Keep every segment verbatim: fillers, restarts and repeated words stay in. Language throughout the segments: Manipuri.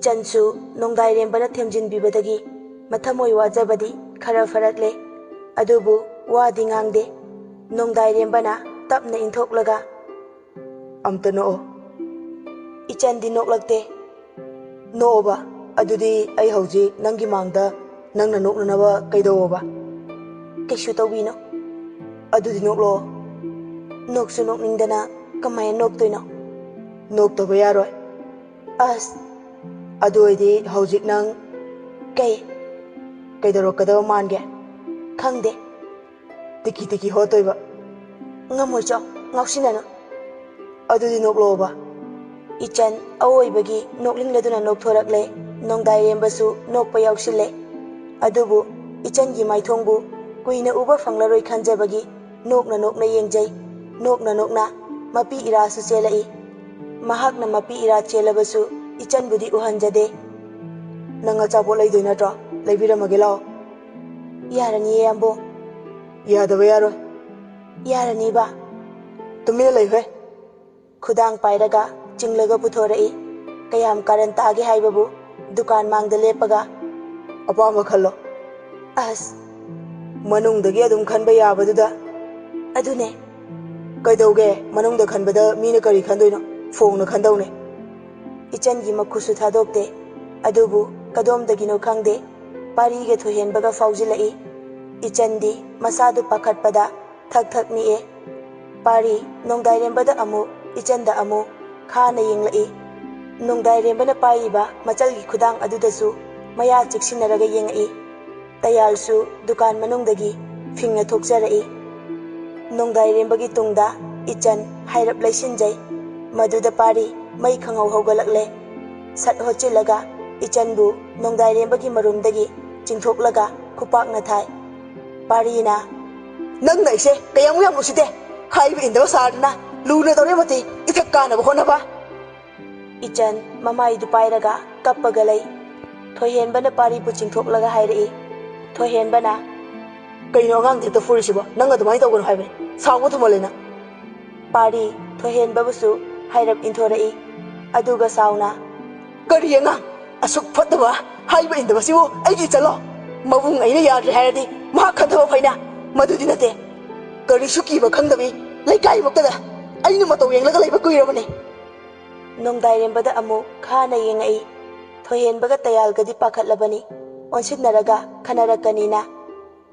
ꯏꯆꯟꯁꯨ ꯅꯣꯡꯗꯥꯏꯔꯦꯝꯕꯅ ꯊꯦꯝꯖꯤꯟꯕꯤꯕꯗꯒꯤ ꯃꯊꯃꯣꯏ ꯋꯥꯖꯕꯗꯤ ꯈꯔ ꯐꯔꯛꯂꯦ꯫ ꯑꯗꯨꯕꯨ ꯋꯥꯗꯤ ꯉꯥꯡꯗꯦ꯫ ꯅꯣꯡꯗꯥꯏꯔꯦꯝꯕꯅ ꯇꯞꯅ ꯏꯟꯊꯣꯛꯂꯒ, "ꯑꯝꯇ ꯅꯣꯛꯑꯣ꯫" ꯏꯆꯟꯗꯤ ꯅꯣꯛꯂꯛꯇꯦ꯫ "ꯅꯣꯛꯑꯣꯕ, ꯑꯗꯨꯗꯤ ꯑꯩ ꯍꯧꯖꯤꯛ ꯅꯪꯒꯤ ꯃꯥꯡꯗ ꯅꯪꯅ ꯅꯣꯛꯅꯅꯕ ꯀꯩꯗꯧꯑꯣꯕ?" "ꯀꯩꯁꯨ ꯇꯧꯕꯤꯅꯣ꯫" "ꯑꯗꯨꯗꯤ ꯅꯣꯛꯂꯣ꯫" "ꯅꯣꯛꯁꯨ ꯅꯣꯛꯅꯤꯡꯗꯅ ꯀꯃꯥꯏꯅ ꯅꯣꯛꯇꯣꯏꯅꯣ?" "ꯅꯣꯛꯇꯕ ꯌꯥꯔꯣꯏ꯫" "ꯑꯁ, ꯑꯗꯨ ꯑꯣꯏꯗꯤ ꯍꯧꯖꯤꯛ ꯅꯪ ꯀꯩ? ꯀꯩꯗꯧꯔꯛꯀꯗꯕ ꯃꯥꯟꯒꯦ?" "ꯈꯪꯗꯦ꯫" "ꯇꯤꯀꯤ ꯇꯤꯀꯤ ꯍꯣꯠꯇꯣꯏꯕ꯫" "ꯉꯝꯃꯣꯏ, ꯆꯣ, ꯉꯥꯎꯁꯤꯟꯅꯅꯨ꯫" "ꯑꯗꯨꯗꯤ ꯅꯣꯛꯂꯛꯑꯣꯕ꯫" ꯏꯆꯟ ꯑꯑꯣꯏꯕꯒꯤ ꯅꯣꯛꯅꯤꯡꯂꯗꯨꯅ ꯅꯣꯛꯊꯣꯔꯛꯂꯦ꯫ ꯅꯣꯡꯗꯥꯏꯔꯦꯝꯕꯁꯨ ꯅꯣꯛꯄ ꯌꯥꯎꯁꯤꯜꯂꯦ꯫ ꯑꯗꯨꯕꯨ ꯏꯆꯟꯒꯤ ꯃꯥꯏꯊꯣꯡꯕꯨ ꯀꯨꯏꯅ ꯎꯕ ꯐꯪꯂꯔꯣꯏ ꯈꯟꯖꯕꯒꯤ ꯅꯣꯛꯅ ꯅꯣꯛꯅ ꯌꯦꯡꯖꯩ꯫ ꯅꯣꯛꯅ ꯅꯣꯛꯅ ꯃꯄꯤ ꯏꯔꯥꯁꯨ ꯆꯦꯜꯂꯛꯏ꯫ ꯃꯍꯥꯛꯅ ꯃꯄꯤ ꯏꯔꯥ ꯆꯦꯜꯂꯕꯁꯨ ꯏꯆꯟꯕꯨꯗꯤ ꯎꯍꯟꯖꯗꯦ꯫ "ꯅꯪ ꯑꯆꯥꯄꯣꯠ ꯂꯩꯗꯣꯏ ꯅꯠꯇ꯭ꯔꯣ? ꯂꯩꯕꯤꯔꯝꯃꯒꯦ ꯂꯥꯛꯑꯣ꯫" "ꯌꯥꯔꯅꯤꯌꯦ, ꯌꯥꯝꯕꯨꯡ꯫" "ꯌꯥꯗꯕ ꯌꯥꯔꯣꯏ꯫" "ꯌꯥꯔꯅꯤꯕ꯫" "ꯇꯨꯃꯤꯟꯅ ꯂꯩꯌꯨꯍꯦ꯫" ꯈꯨꯗꯥꯡ ꯄꯥꯏꯔꯒ ꯆꯤꯡꯂꯒ ꯄꯨꯊꯣꯔꯛꯏ꯫ ꯀꯌꯥꯝ ꯀꯥꯔꯟ ꯇꯥꯒꯦ ꯍꯥꯏꯕꯕꯨ ꯗꯨꯀꯥꯟ ꯃꯥꯡꯗ ꯂꯦꯞꯄꯒ, "ꯑꯄꯥꯝꯕ ꯈꯜꯂꯣ꯫" "ꯑꯁ!" "ꯃꯅꯨꯡꯗꯒꯤ ꯑꯗꯨꯝ ꯈꯟꯕ ꯌꯥꯕꯗꯨꯗ꯫" "ꯑꯗꯨꯅꯦ꯫" "ꯀꯩꯗꯧꯒꯦ? ꯃꯅꯨꯡꯗ ꯈꯟꯕꯗ ꯃꯤꯅ ꯀꯔꯤ ꯈꯟꯗꯣꯏꯅꯣ? ꯐꯣꯡꯅ ꯈꯟꯗꯧꯅꯦ꯫" ꯏꯆꯟꯒꯤ ꯃꯈꯨꯠꯁꯨ ꯊꯥꯗꯣꯛꯇꯦ꯫ ꯑꯗꯨꯕꯨ ꯀꯗꯣꯝꯗꯒꯤꯅꯣ ꯈꯪꯗꯦ, ꯄꯥꯔꯤꯒ ꯊꯣꯏꯍꯦꯟꯕꯒ ꯐꯥꯎꯖꯤꯜꯂꯛꯏ꯫ ꯏꯆꯟꯗꯤ ꯃꯁꯥꯗꯨ ꯄꯥꯈꯠꯄꯗ ꯊꯛ ꯊꯛ ꯅꯤꯛꯑꯦ꯫ ꯄꯥꯔꯤ ꯅꯣꯡꯗꯥꯏꯔꯦꯝꯕꯗ ꯑꯃꯨꯛ, ꯏꯆꯟꯗ ꯑꯃꯨꯛ ꯈꯥꯅ ꯌꯦꯡꯂꯛꯏ꯫ ꯅꯣꯡꯗꯥꯏꯔꯦꯝꯕꯅ ꯄꯥꯏꯔꯤꯕ ꯃꯆꯜꯒꯤ ꯈꯨꯗꯥꯡ ꯑꯗꯨꯗꯁꯨ ꯃꯌꯥ ꯆꯤꯛꯁꯤꯟꯅꯔꯒ ꯌꯦꯡꯉꯛꯏ꯫ ꯇꯌꯥꯜꯁꯨ ꯗꯨꯀꯥꯟ ꯃꯅꯨꯡꯗꯒꯤ ꯐꯤꯡꯅ ꯊꯣꯛꯆꯔꯛꯏ꯫ ꯅꯣꯡꯗꯥꯏꯔꯦꯝꯕꯒꯤ ꯇꯨꯡꯗ ꯏꯆꯟ ꯍꯥꯏꯔꯞ ꯂꯩꯁꯤꯟꯖꯩ꯫ ꯃꯗꯨꯗ ꯄꯥꯔꯤ ꯃꯩ ꯈꯪꯍꯧ ꯍꯧꯒꯠꯂꯛꯂꯦ꯫ ꯁꯠ ꯍꯣꯠꯆꯤꯜꯂꯒ ꯏꯆꯟꯕꯨ ꯅꯣꯡꯗꯥꯏꯔꯦꯝꯕꯒꯤ ꯃꯔꯨꯝꯗꯒꯤ ꯆꯤꯡꯊꯣꯛꯂꯒ ꯈꯨꯄꯥꯛꯅ ꯊꯥꯏ꯫ ꯄꯥꯔꯤꯅ, "ꯅꯪꯅ ꯑꯩꯁꯦ ꯀꯌꯥꯃꯨꯛ ꯌꯥꯝ ꯎꯁꯤꯠꯇꯦ! ꯍꯥꯏꯕ ꯏꯟꯗꯕ ꯁꯥꯗꯅ ꯂꯨꯅ ꯇꯧꯔꯦ ꯃꯇꯤ ꯏꯊꯛ ꯀꯥꯅꯕ ꯍꯣꯠꯅꯕ!" ꯏꯆꯟ ꯃꯃꯥꯏꯗꯨ ꯄꯥꯏꯔꯒ ꯀꯞꯄꯒ ꯂꯩ꯫ ꯊꯣꯏꯍꯦꯟꯕꯅ ꯄꯥꯔꯤꯕꯨ ꯆꯤꯡꯊꯣꯛꯂꯒ ꯍꯥꯏꯔꯛꯏ꯫ ꯊꯣꯏꯍꯦꯟꯕꯅ, "ꯀꯩꯅꯣ ꯑꯉꯥꯡꯗ ꯍꯦꯛꯇ ꯐꯨꯔꯤꯁꯤꯕꯣ? ꯅꯪ ꯑꯗꯨꯃꯥꯏꯅ ꯇꯧꯒꯅꯨ ꯍꯥꯏꯕꯅꯤ꯫ ꯁꯥꯎꯕ ꯊꯨꯃꯜꯂꯦ ꯅꯪ!" ꯄꯥꯔꯤ ꯊꯣꯏꯍꯦꯟꯕꯕꯨꯁꯨ ꯍꯥꯏꯔꯞ ꯏꯟꯊꯣꯔꯛꯏ꯫ ꯑꯗꯨꯒ ꯁꯥꯎꯅ, "ꯀꯔꯤ ꯑꯉꯥꯡ? ꯑꯁꯨꯛ ꯐꯠꯇꯕ, ꯍꯥꯏꯕ ꯏꯟꯗꯕꯁꯤꯕꯨ ꯑꯩꯒꯤ ꯏꯆꯜꯂꯣ? ꯃꯕꯨꯡ ꯑꯩꯅ ꯌꯥꯗ꯭ꯔꯦ ꯍꯥꯏꯔꯗꯤ ꯃꯍꯥꯛ ꯈꯟꯊꯕ ꯐꯩꯅ꯫ ꯃꯗꯨꯗꯤ ꯅꯠꯇꯦ꯫ ꯀꯔꯤꯁꯨ ꯀꯤꯕ ꯈꯪꯗꯕꯤ, ꯂꯩꯀꯥꯏꯃꯛꯇꯗ ꯑꯩꯅ ꯃꯇꯧ ꯌꯦꯡꯂꯒ ꯂꯩꯕ ꯀꯨꯏꯔꯕꯅꯤ꯫" ꯅꯣꯡꯗꯥꯏꯔꯦꯝꯕꯗ ꯑꯃꯨꯛ ꯈꯥꯅ ꯌꯦꯡꯉꯛꯏ꯫ ꯊꯣꯏꯍꯦꯟꯕꯒ ꯇꯌꯥꯜꯒꯗꯤ ꯄꯥꯈꯠꯂꯕꯅꯤ꯫ ꯑꯣꯟꯁꯤꯟꯅꯔꯒ ꯈꯟꯅꯔꯛꯀꯅꯤꯅ꯫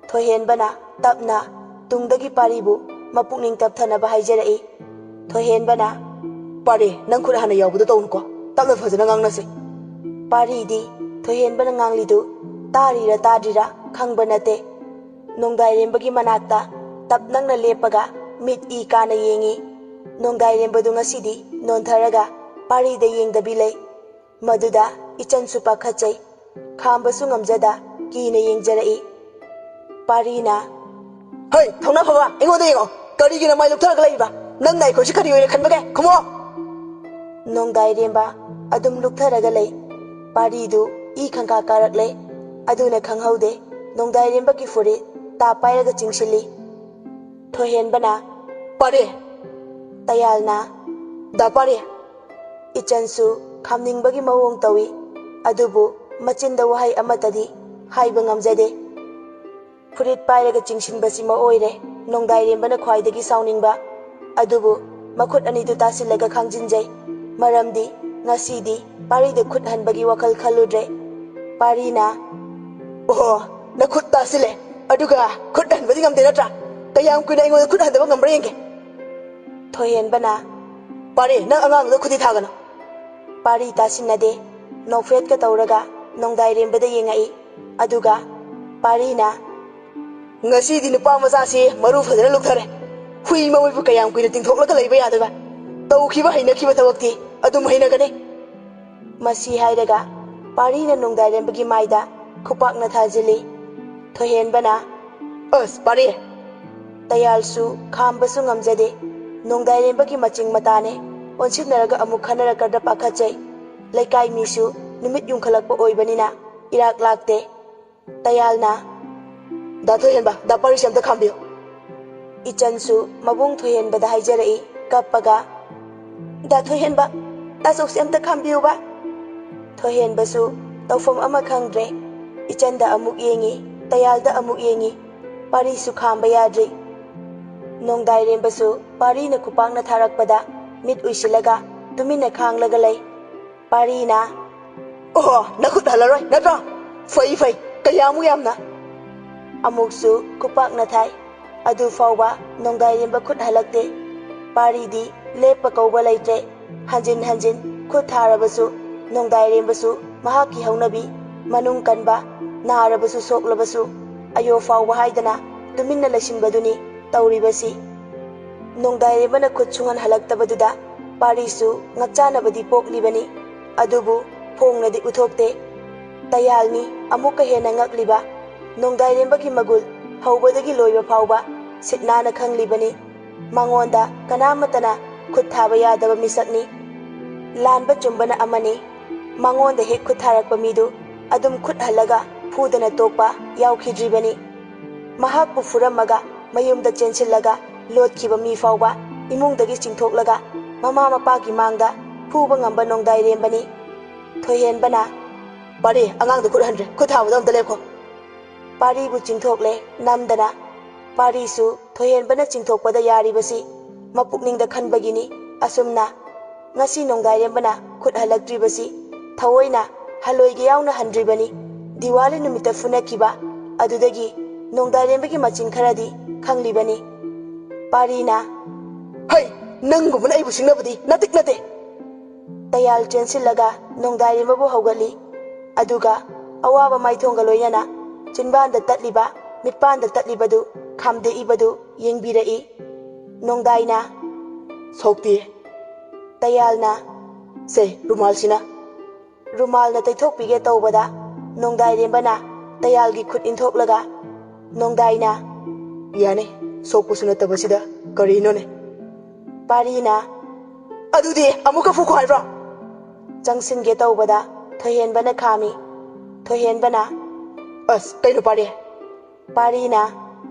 ꯊꯣꯏꯍꯦꯟꯕꯅ ꯇꯞꯅ ꯇꯨꯡꯗꯒꯤ ꯄꯥꯔꯤꯕꯨ ꯃꯄꯨꯛꯅꯤꯡ ꯇꯞꯊꯅꯕ ꯍꯥꯏꯖꯔꯛꯏ꯫ ꯊꯣꯏꯍꯦꯟꯕꯅ, "ꯄꯥꯔꯤ, ꯅꯪ ꯈꯨꯠ ꯍꯥꯟꯅ ꯌꯥꯎꯕꯗꯣ ꯇꯧꯅꯨꯀꯣ꯫ ꯇꯞꯅ ꯐꯖꯅ ꯉꯥꯡꯅꯁꯤ꯫" ꯄꯥꯔꯤꯗꯤ ꯊꯣꯏꯍꯦꯟꯕꯅ ꯉꯥꯡꯂꯤꯗꯨ ꯇꯥꯔꯤꯔ ꯇꯥꯗ꯭ꯔꯤꯔ ꯈꯪꯕ ꯅꯠꯇꯦ꯫ ꯅꯣꯡꯗꯥꯏꯔꯦꯝꯕꯒꯤ ꯃꯅꯥꯛꯇ ꯇꯞ ꯅꯪꯅ ꯂꯦꯞꯄꯒ ꯃꯤꯠ ꯏ ꯀꯥꯅ ꯌꯦꯡꯏ꯫ ꯅꯣꯡꯗꯥꯏꯔꯦꯝꯕꯗꯨ ꯉꯁꯤꯗꯤ ꯅꯣꯟꯊꯔꯒ ꯄꯥꯔꯤꯗ ꯌꯦꯡꯗꯕꯤ ꯂꯩ꯫ ꯃꯗꯨꯗ ꯏꯆꯟꯁꯨ ꯄꯥꯈꯠꯆꯩ꯫ ꯈꯥꯝꯕꯁꯨ ꯉꯝꯖꯗ ꯀꯤꯅ ꯌꯦꯡꯖꯔꯛꯏ꯫ ꯄꯥꯔꯤꯅ, "ꯍꯩ, ꯊꯧꯅꯥ ꯐꯕ, ꯑꯩꯉꯣꯟꯗ ꯌꯦꯡꯉꯣ꯫ ꯀꯔꯤꯒꯤ ꯅꯃꯥꯏ ꯂꯨꯞꯊꯔꯒ ꯂꯩꯔꯤꯕ? ꯅꯪꯅ ꯑꯩꯈꯣꯏꯁꯤ ꯀꯔꯤ ꯑꯣꯏꯅ ꯈꯟꯕꯒꯦ? ꯈꯨꯝꯃꯣ!" ꯅꯣꯡꯗꯥꯏꯔꯦꯝꯕ ꯑꯗꯨꯝ ꯂꯨꯞꯊꯔꯒ ꯂꯩ꯫ ꯄꯥꯔꯤꯗꯨ ꯏ ꯈꯪꯀꯥ ꯀꯥꯔꯛꯂꯦ꯫ ꯑꯗꯨꯅ ꯈꯪꯍꯧꯗꯦ, ꯅꯣꯡꯗꯥꯏꯔꯦꯝꯕꯒꯤ ꯐꯨꯔꯤꯠ ꯇꯥ ꯄꯥꯏꯔꯒ ꯆꯤꯡꯁꯤꯜꯂꯤ꯫ ꯊꯣꯏꯍꯦꯟꯕꯅ, "ꯄꯥꯔꯤ!" ꯇꯌꯥꯜꯅ, "ꯗꯥ ꯄꯥꯔꯤ!" ꯏꯆꯟꯁꯨ ꯈꯥꯝꯅꯤꯡꯕꯒꯤ ꯃꯑꯣꯡ ꯇꯧꯏ, ꯑꯗꯨꯕꯨ ꯃꯆꯤꯟꯗ ꯋꯥꯍꯩ ꯑꯃꯠꯇꯗꯤ ꯍꯥꯏꯕ ꯉꯝꯖꯗꯦ꯫ ꯐꯨꯔꯤꯠ ꯄꯥꯏꯔꯒ ꯆꯤꯡꯁꯤꯟꯕꯁꯤꯃ ꯑꯣꯏꯔꯦ ꯅꯣꯡꯗꯥꯏꯔꯦꯝꯕꯅ ꯈ꯭ꯋꯥꯏꯗꯒꯤ ꯁꯥꯎꯅꯤꯡꯕ꯫ ꯑꯗꯨꯕꯨ ꯃꯈꯨꯠ ꯑꯅꯤꯗꯨ ꯇꯥꯁꯤꯜꯂꯒ ꯈꯥꯡꯖꯤꯟꯖꯩ, ꯃꯔꯝꯗꯤ ꯉꯁꯤꯗꯤ ꯄꯥꯔꯤꯗ ꯈꯨꯠ ꯍꯟꯕꯒꯤ ꯋꯥꯈꯜ ꯈꯜꯂꯨꯗ꯭ꯔꯦ꯫ ꯄꯥꯔꯤꯅ, "ꯑꯣꯍꯣ, ꯅꯈꯨꯠ ꯇꯥꯁꯤꯜꯂꯦ, ꯑꯗꯨꯒ ꯈꯨꯠ ꯍꯟꯕꯗꯤ ꯉꯝꯗꯦ ꯅꯠꯇ꯭ꯔꯥ? ꯀꯌꯥꯝ ꯀꯨꯏꯅ ꯑꯩꯉꯣꯟꯗ ꯈꯨꯠ ꯍꯟꯗꯕ ꯉꯝꯕ꯭ꯔꯥ ꯌꯦꯡꯒꯦ꯫" ꯊꯣꯏꯍꯦꯟꯕꯅ, "ꯄꯥꯔꯤ, ꯅꯪ ꯑꯉꯥꯡꯗꯨꯗ ꯈꯨꯗꯤ ꯊꯥꯒꯅꯨ꯫" ꯄꯥꯔꯤ ꯇꯥꯁꯤꯟꯅꯗꯦ꯫ ꯅꯣꯛꯐꯦꯠꯀ ꯇꯧꯔꯒ ꯅꯣꯡꯗꯥꯏꯔꯦꯝꯕꯗ ꯌꯦꯡꯉꯛꯏ꯫ ꯑꯗꯨꯒ ꯄꯥꯔꯤꯅ, "ꯉꯁꯤꯗꯤ ꯅꯨꯄꯥ ꯃꯆꯥꯁꯤ ꯃꯔꯨ ꯐꯖꯅ ꯂꯨꯞꯊꯔꯦ꯫ ꯍꯨꯏ ꯃꯃꯩꯕꯨ ꯀꯌꯥꯝ ꯀꯨꯏꯅ ꯇꯤꯡꯊꯣꯛꯂꯒ ꯂꯩꯕ ꯌꯥꯗꯣꯏꯕ? ꯇꯧꯈꯤꯕ ꯍꯩꯅꯈꯤꯕ ꯊꯕꯛꯇꯤ ꯑꯗꯨꯝ ꯍꯩꯅꯒꯅꯤ꯫" ꯃꯁꯤ ꯍꯥꯏꯔꯒ ꯄꯥꯔꯤꯅ ꯅꯣꯡꯗꯥꯏꯔꯦꯝꯕꯒꯤ ꯃꯥꯏꯗ ꯈꯨꯄꯥꯛꯅ ꯊꯥꯖꯤꯜꯂꯤ꯫ ꯊꯣꯏꯍꯦꯟꯕꯅ, "ꯑꯁ, ꯄꯥꯔꯤ!" ꯇꯌꯥꯜꯁꯨ ꯈꯥꯝꯕꯁꯨ ꯉꯝꯖꯗꯦ꯫ ꯅꯣꯡꯗꯥꯏꯔꯦꯝꯕꯒꯤ ꯃꯆꯤꯡ ꯃꯇꯥꯅꯦ꯫ ꯑꯣꯟꯁꯤꯟꯅꯔꯒ ꯑꯃꯨꯛ ꯈꯟꯅꯔꯛꯀꯗ꯭ꯔꯥ ꯄꯥꯈꯠꯆꯩ꯫ ꯂꯩꯀꯥꯏ ꯃꯤꯁꯨ ꯅꯨꯃꯤꯠ ꯌꯨꯡꯈꯠꯂꯛꯄ ꯑꯣꯏꯕꯅꯤꯅ ꯏꯔꯥꯛ ꯂꯥꯛꯇꯦ꯫ ꯇꯌꯥꯜꯅ, "ꯗꯥ ꯊꯣꯏꯍꯦꯟꯕ, ꯗꯥ ꯄꯥꯔꯤꯁꯦ ꯑꯝꯇ ꯈꯥꯝꯕꯤꯌꯨ꯫" ꯏꯆꯟꯁꯨ ꯃꯕꯨꯡ ꯊꯣꯏꯍꯦꯟꯕꯗ ꯍꯥꯏꯖꯔꯛꯏ ꯀꯞꯄꯒ, "ꯗꯥ ꯊꯣꯏꯍꯦꯟꯕ, ꯇꯥꯆꯧꯁꯦ ꯑꯝꯇ ꯈꯥꯝꯕꯤꯌꯨꯕ꯫" ꯊꯣꯏꯍꯦꯟꯕꯁꯨ ꯇꯧꯐꯝ ꯑꯃ ꯈꯪꯗ꯭ꯔꯦ꯫ ꯏꯆꯟꯗ ꯑꯃꯨꯛ ꯌꯦꯡꯉꯤ, ꯇꯌꯥꯜꯗ ꯑꯃꯨꯛ ꯌꯦꯡꯉꯤ꯫ ꯄꯥꯔꯤꯁꯨ ꯈꯥꯝꯕ ꯌꯥꯗ꯭ꯔꯤ꯫ ꯅꯣꯡꯗꯥꯏꯔꯦꯝꯕꯁꯨ ꯄꯥꯔꯤꯅ ꯈꯨꯄꯥꯛꯅ ꯊꯥꯔꯛꯄꯗ ꯃꯤꯠ ꯎꯏꯁꯤꯜꯂꯒ ꯇꯨꯃꯤꯟꯅ ꯈꯥꯡꯂꯒ ꯂꯩ꯫ ꯄꯥꯔꯤꯅ, "ꯑꯣꯍꯣ, ꯅꯈꯨꯠ ꯍꯜꯂꯔꯣꯏ ꯅꯠꯇ꯭ꯔꯣ? ꯐꯩ, ꯐꯩ, ꯀꯌꯥꯃꯨꯛ ꯌꯥꯝꯅ!" ꯑꯃꯨꯛꯁꯨ ꯈꯨꯄꯥꯛꯅ ꯊꯥꯏ꯫ ꯑꯗꯨ ꯐꯥꯎꯕ ꯅꯣꯡꯗꯥꯏꯔꯦꯝꯕ ꯈꯨꯠ ꯍꯜꯂꯛꯇꯦ꯫ ꯄꯥꯔꯤꯗꯤ ꯂꯦꯞꯄ ꯀꯧꯕ ꯂꯩꯇ꯭ꯔꯦ꯫ ꯍꯟꯖꯤꯟ ꯍꯟꯖꯤꯟ ꯈꯨꯠ ꯊꯥꯔꯕꯁꯨ ꯅꯣꯡꯗꯥꯏꯔꯦꯝꯕꯁꯨ ꯃꯍꯥꯛꯀꯤ ꯍꯧꯅꯕꯤ, ꯃꯅꯨꯡ ꯀꯟꯕ, ꯅꯥꯔꯕꯁꯨ ꯁꯣꯛꯂꯕꯁꯨ ꯑꯌꯣ ꯐꯥꯎꯕ ꯍꯥꯏꯗꯅ ꯇꯨꯃꯤꯟꯅ ꯂꯩꯁꯤꯟꯕꯗꯨꯅꯤ ꯇꯧꯔꯤꯕꯁꯤ꯫ ꯅꯣꯡꯗꯥꯏꯔꯦꯝꯕꯅ ꯈꯨꯠ ꯁꯨꯡꯍꯟ ꯍꯜꯂꯛꯇꯕꯗꯨꯗ ꯄꯥꯔꯤꯁꯨ ꯉꯛꯆꯥꯅꯕꯗꯤ ꯄꯣꯛꯂꯤꯕꯅꯤ꯫ ꯑꯗꯨꯕꯨ ꯐꯣꯡꯅꯗꯤ ꯎꯠꯊꯣꯛꯇꯦ꯫ ꯇꯌꯥꯜꯅꯤ ꯑꯃꯨꯛꯀ ꯍꯦꯟꯅ ꯉꯛꯂꯤꯕ꯫ ꯅꯣꯡꯗꯥꯏꯔꯦꯝꯕꯒꯤ ꯃꯒꯨꯜ ꯍꯧꯕꯗꯒꯤ ꯂꯣꯏꯕ ꯐꯥꯎꯕ ꯁꯤꯠ ꯅꯥꯟꯅ ꯈꯪꯂꯤꯕꯅꯤ꯫ ꯃꯉꯣꯟꯗ ꯀꯅꯥꯃꯠꯇꯅ ꯈꯨꯠ ꯊꯥꯕ ꯌꯥꯗꯕ ꯃꯤꯁꯛꯅꯤ꯫ ꯂꯥꯟꯕ ꯆꯨꯝꯕꯅ ꯑꯃꯅꯤ꯫ ꯃꯉꯣꯟꯗ ꯍꯦꯛ ꯈꯨꯠ ꯊꯥꯔꯛꯄ ꯃꯤꯗꯨ ꯑꯗꯨꯝ ꯈꯨꯠ ꯍꯜꯂꯒ ꯐꯨꯗꯅ ꯇꯣꯛꯄ ꯌꯥꯎꯈꯤꯗ꯭ꯔꯤꯕꯅꯤ꯫ ꯃꯍꯥꯛꯄꯨ ꯐꯨꯔꯝꯃꯒ ꯃꯌꯨꯝꯗ ꯆꯦꯟꯁꯤꯜꯂꯒ ꯂꯣꯠꯈꯤꯕ ꯃꯤ ꯐꯥꯎꯕ ꯏꯃꯨꯡꯗꯒꯤ ꯆꯤꯡꯊꯣꯛꯂꯒ ꯃꯃꯥ ꯃꯄꯥꯒꯤ ꯃꯥꯡꯗ ꯐꯨꯕ ꯉꯝꯕ ꯅꯣꯡꯗꯥꯏꯔꯦꯝꯕꯅꯤ꯫ ꯊꯣꯏꯍꯦꯟꯕꯅ, "ꯄꯥꯔꯤ, ꯑꯉꯥꯡꯗꯨ ꯈꯨꯠ ꯍꯟꯗ꯭ꯔꯦ, ꯈꯨꯠ ꯊꯥꯕꯗꯣ ꯑꯝꯇ ꯂꯦꯞꯈꯣ꯫" ꯄꯥꯔꯤꯕꯨ ꯆꯤꯡꯊꯣꯛꯂꯦ ꯅꯝꯗꯅ꯫ ꯄꯥꯔꯤꯁꯨ ꯊꯣꯏꯍꯦꯟꯕꯅ ꯆꯤꯡꯊꯣꯛꯄꯗ ꯌꯥꯔꯤꯕꯁꯤ ꯃꯄꯨꯛꯅꯤꯡꯗ ꯈꯟꯕꯒꯤꯅꯤ꯫ ꯑꯁꯨꯝꯅ ꯉꯁꯤ ꯅꯣꯡꯗꯥꯏꯔꯦꯝꯕꯅ ꯈꯨꯠ ꯍꯜꯂꯛꯇ꯭ꯔꯤꯕꯁꯤ ꯊꯑꯣꯏꯅ ꯍꯜꯂꯣꯏꯒꯦ ꯌꯥꯎꯅ ꯍꯟꯗ꯭ꯔꯤꯕꯅꯤ꯫ ꯗꯤꯋꯥꯂꯤ ꯅꯨꯃꯤꯠꯇ ꯐꯨꯅꯈꯤꯕ ꯑꯗꯨꯗꯒꯤ ꯅꯣꯡꯗꯥꯏꯔꯦꯝꯕꯒꯤ ꯃꯆꯤꯟ ꯈꯔꯗꯤ ꯈꯪꯂꯤꯕꯅꯤ꯫ ꯄꯥꯔꯤꯅ, "ꯍꯩ, ꯅꯪꯒꯨꯝꯕꯅ ꯑꯩꯕꯨ ꯁꯤꯡꯅꯕꯗꯤ ꯅꯇꯤꯛ ꯅꯠꯇꯦ!" ꯇꯌꯥꯜ ꯆꯦꯟꯁꯤꯜꯂꯒ ꯅꯣꯡꯗꯥꯏꯔꯦꯝꯕꯕꯨ ꯍꯧꯒꯠꯂꯤ꯫ ꯑꯗꯨꯒ ꯑꯋꯥꯕ ꯃꯥꯏꯊꯣꯡꯒ ꯂꯣꯏꯅꯅ ꯆꯤꯟꯕꯥꯟꯗ ꯇꯠꯂꯤꯕ, ꯃꯤꯠꯄꯥꯟꯗ ꯇꯠꯂꯤꯕꯗꯨ ꯈꯥꯝꯗꯦꯛꯏꯕꯗꯨ ꯌꯦꯡꯕꯤꯔꯛꯏ꯫ ꯅꯣꯡꯗꯥꯏꯅ, "ꯁꯣꯛꯇꯦ꯫" ꯇꯌꯥꯜꯅ, "ꯁꯦ, ꯔꯨꯃꯥꯜꯁꯤꯅ꯫" ꯔꯨꯃꯥꯜꯅ ꯇꯩꯊꯣꯛꯄꯤꯒꯦ ꯇꯧꯕꯗ ꯅꯣꯡꯗꯥꯏꯔꯦꯝꯕꯅ ꯇꯌꯥꯜꯒꯤ ꯈꯨꯠ ꯏꯟꯊꯣꯛꯂꯒ ꯅꯣꯡꯗꯥꯏꯅ, "ꯌꯥꯅꯤ, ꯁꯣꯛꯄꯁꯨ ꯅꯠꯇꯕꯁꯤꯗ ꯀꯔꯤꯅꯣꯅꯦ?" ꯄꯥꯔꯤꯅ, "ꯑꯗꯨꯗꯤ ꯑꯃꯨꯛꯀ ꯐꯨꯈꯣ ꯍꯥꯏꯕ꯭ꯔꯣ?" ꯆꯪꯁꯤꯟꯒꯦ ꯇꯧꯕꯗ ꯊꯣꯏꯍꯦꯟꯕꯅ ꯈꯥꯝꯃꯤ꯫ ꯊꯣꯏꯍꯦꯟꯕꯅ, "ꯑꯁ, ꯀꯩꯅꯣ ꯄꯥꯔꯤ?" ꯄꯥꯔꯤꯅ,